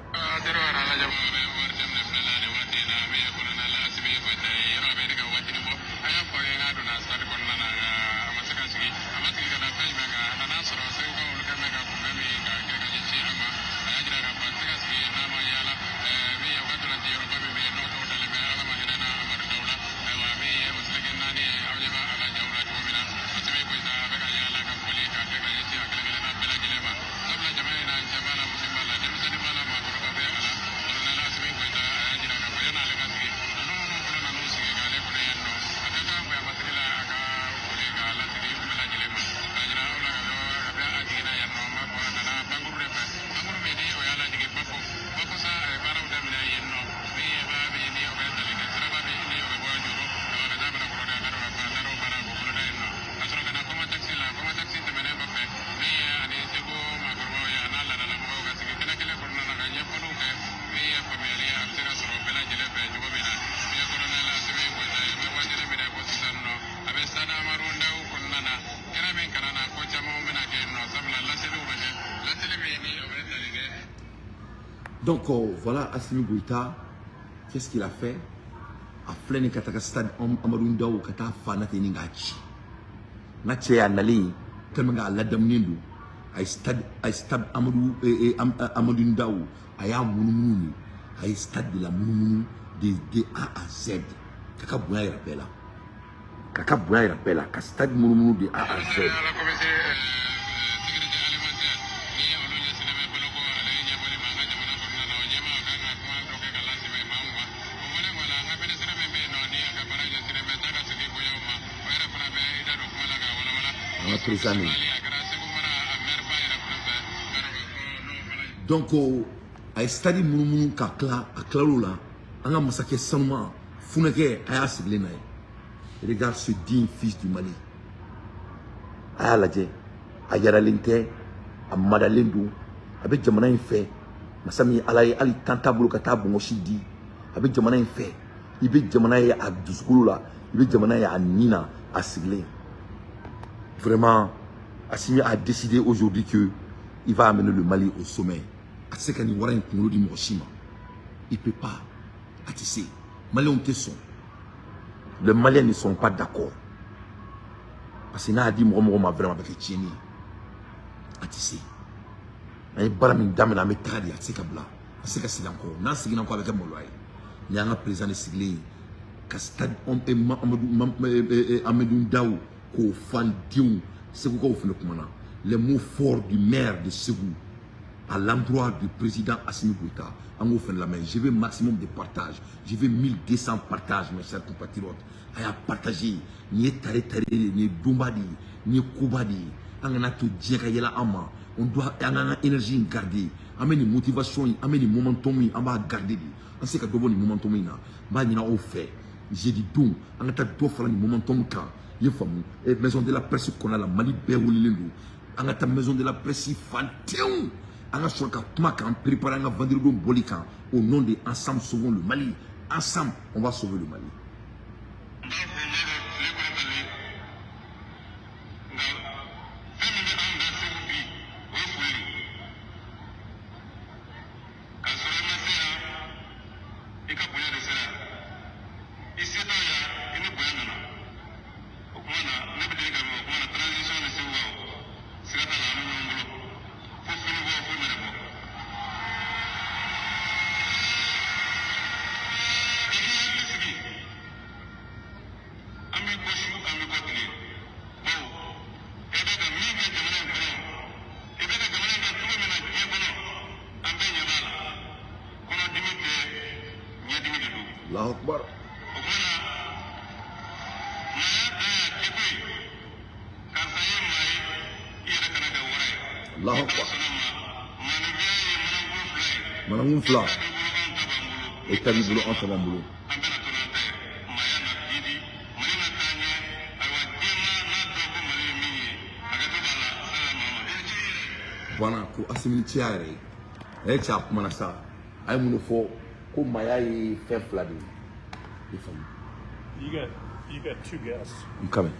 Donc voilà Assimi Goïta, qu'est-ce qu'il a fait? A filɛ nin ka taga stade Amadou Ndao, ka taa fa na ten ni k'a ci. N ka cɛ y'a nalen tellement k'a ladamunen don, a ye stade Amadou Amadou Ndao, a y'a munumunu de, a ye stade de la munumunu de A à Z, k'a ka bonya yira bɛɛ la, k'a ka bonya yira bɛɛ la, ka stade munumunu de A à Z. An ka président nin. Donc a ye stade munumunu ka tila, a tilal'o la, an ka masakɛ sanuman funɛkɛ, a y'a sigilen na ye. Regarde ce digne fils du Mali, a y'a lajɛ, a yaralen tɛ, a madalen don, a bɛ jamana in fɛ. Masa min ye Ala ye, hali tan t'a bolo ka taa bonbonsi di, a bɛ jamana in fɛ. I bɛ jamana ye a dusukolo la, i bɛ jamana ye a nin na, a sigilen. Vraiment, Assimi a décidé aujourd'hui que il va amener le Mali au sommet. A tɛ se ka nin wara in kunkolo di mɔgɔ si ma, il peut pas, a tɛ se. Maliyɛnw tɛ sɔn, les Maliens ne sont pas d'accord, parce que n'a y'a di mɔgɔ mɔgɔ ma, vraiment, a bɛ kɛ tiɲɛni ye. A tɛ se. An ye baara min daminɛ, an bɛ taga de, a tɛ se ka bila, a tɛ se ka segin an kɔ. N'an seginna kɔ, a bɛ kɛ maloya ye. Nin y'an ka président de sigilen ye ka stade Amadou Ndao k'o fan denw. Segukaw fana kumana, les mots forts du maire de Ségou à l'endroit du président Assimi Goïta, an k'o fana lamɛn. Je veux maximum de partage, je veux 1200 partages, mes chers compatriotes. A y'a partager. Nin ye tare tare de ye, nin ye donba de ye, nin ye koba de ye. An kana to diɲɛ ka yɛlɛ an ma. On doit, an k'an ka énergie in garder. An bɛ nin motivation in, an bɛ nin momentum in, an b'a garder de. An se ka dɔ bɔ nin momentum in na. N b'a ɲini aw fɛ, jeudi don, an ka taa dɔ fara nin momentum kan. I ye faamu? Maison de la presse kɔnɔna la, Mali bɛɛ welelen don. An ka taa maison de la presse fantenw, an ka sɔrɔ ka kuma k'an préparer an ka vendredi don bɔli kan, au nom de Ensemble sauvons le Mali. Ensemble, on va sauver le Mali. N b'a fɔ, n b'a ka tile kɔrɔtalen, nka fɛn min bɛ anw da Segu bi, o ye foli de ye. K'a sɔrɔ i ma se yan, i ka bonya de sera yan. I setɔ yan, i ni bonya nana. O kuma na, ne bɛ deli ka min, o kuma na, transition ni Segu kaw, siga t'a la, an bɛ ɲɔgɔn bolo fo fini bɔ, fo mɛrɛ bɔ. I k'i hakili sigi. Allahu akbar. O tuma na, maaya dan y'a kɛko ye. Karisa ye maa ye, i yɛrɛ kana kɛ wara ye. Allahu Ni Ala akbar. sɔnna ma, maaninfinya ye manankun fila ye. Manankun fila. E ta b'i bolo, anw ta b'an bolo. E ta b'i bolo, an ta b'an bolo. An bɛna to n'an ta ye. Maaya na jiidi, Mali na taa ɲɛ. Ayiwa, diɲɛmaa n'a dɔn ko Mali ye min ye, hakɛto b'a la, sala Mahamadu. I ni ce i yɛrɛ ye. Voilà, ko Asimi ni ce y'a yɛrɛ ye. A ye cɛ, a kumana sa, a ye mun de fɔ? Ko maaya ye fɛn fila de ye, i faamu. You got two guests. I'm coming.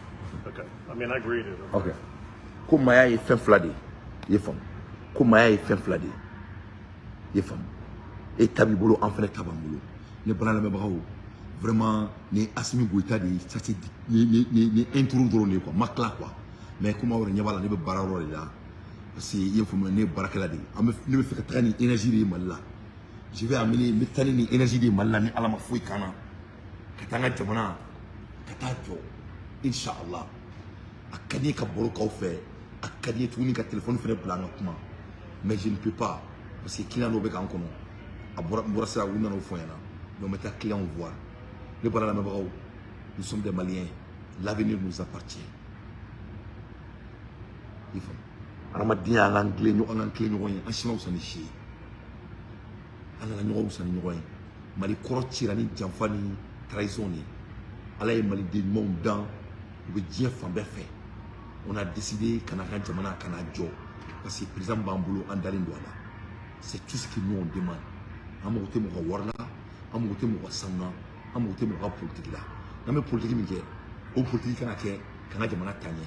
Okay. I mean, I greeted them. Ok, ko maaya ye fɛn fila de ye, i ye faamu? Ko maaya ye fɛn fila de ye, i ye faamu? E ta b'i bolo, an fɛnɛ ta b'an bolo. Ne bana lamɛnbagaw, vraiment, ni Asimi Goïta de ye, ça c'est ni intro dɔrɔn de ye quoi. Ma tila quoi, mais komi aw yɛrɛ ɲɛ b'a la, ne bɛ baara yɔrɔ de la, parce que i ye faamuya, ne ye baarakɛla de ye. An bɛ ne bɛ fɛ ka taga ni énergie de ye Mali la. Je vais amener, n bɛ taa ni nin énergie de ye Mali la, ni Ala ma foyi k'an na, ka taa n ka jamana ka taa jɔ, inshallah. A ka di n ye ka baro k'aw fɛ, a ka di n ye tuguni ka téléphone fɛnɛ bila an ka kuma, mais je ne peux pas parce que client dɔw bɛ k'an kɔnɔ. A bɔra, n bɔra sira, u nana o fɔ n ɲɛna, donc n bɛ taa client voir. Ne bɔra lamɛnbagaw, nous sommes des Maliens, l'avenir nous appartient, i faamu? Adamadenya, an k'an tilen ɲɔgɔn, an k'an tilen ɲɔgɔn ye. An si ma fisa ni si ye, an kana ɲɔgɔn wusa ni ɲɔgɔn ye. Mali kɔrɔ cira ni janfa ni trahison de ye. Ala ye maliden ɲumanw dan, u bɛ diɲɛ fan bɛɛ fɛ. On a décidé ka na ka jamana ka na jɔ parce que président b'an bolo, an dalen don a la. C'est tout ce que nous on demande. An mago tɛ mɔgɔ wari la, an mago tɛ mɔgɔ sanu na, an mago tɛ mɔgɔ ka politique la. N'an bɛ politique min kɛ, o politique kan ka kɛ k'an ka jamana taa ɲɛ.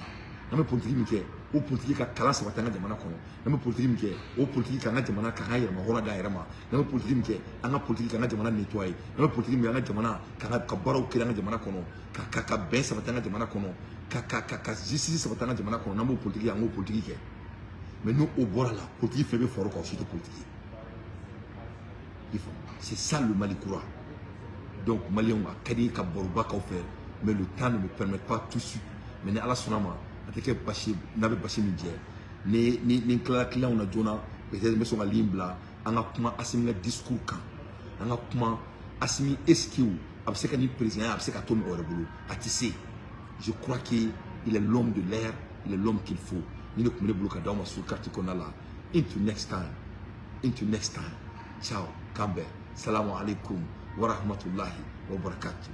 N'an bɛ politique min kɛ, o politique ka kalan sabati an ka jamana kɔnɔ. N'an bɛ politique min kɛ, o politique k'an ka jamana k'an ka yɛrɛma hɔrɔn d'a yɛrɛ ma. N'an bɛ politique min kɛ, an ka politique k'an ka jamana nettoyer. N'an bɛ politique min kɛ, an ka jamana k'an ka baaraw kɛ an ka jamana kɔnɔ, ka bɛn sabati an ka jamana kɔnɔ, ka justice sabati an ka jamana kɔnɔ. N'an b'o politique kɛ, an k'o politique kɛ. Mais n'o o bɔra la, politique fɛn bɛ fɔrɔ kan, o si tɛ politique ye, i faamu? C'est ça le Mali kura. Donc Maliyɛnw, a ka di ka baroba k'aw fɛ, mais le temps ne me permet pas tout de suite. Mais ni Ala sɔnna ma, a tɛ kɛ basi n'a bɛ basi min jɛ. Ni n tilala clientw na joona, peut-être n bɛ sɔn ka ligne bila, an ka kuma Asimi ka discours kan, an ka kuma Asimi. Est-ce que a bɛ se ka nin président, a bɛ se ka to mɔgɔ wɛrɛ bolo? A tɛ se. Je crois que il est l'homme de l'ère, il est l'homme qu'il faut. Ni ne tun bɛ ne bolo ka d'aw ma sur carte kɔnɔna la. Into next time, into next time, ciao, k'an bɛn. Salamu alaikum wa rahmatulahi wa barakatuh.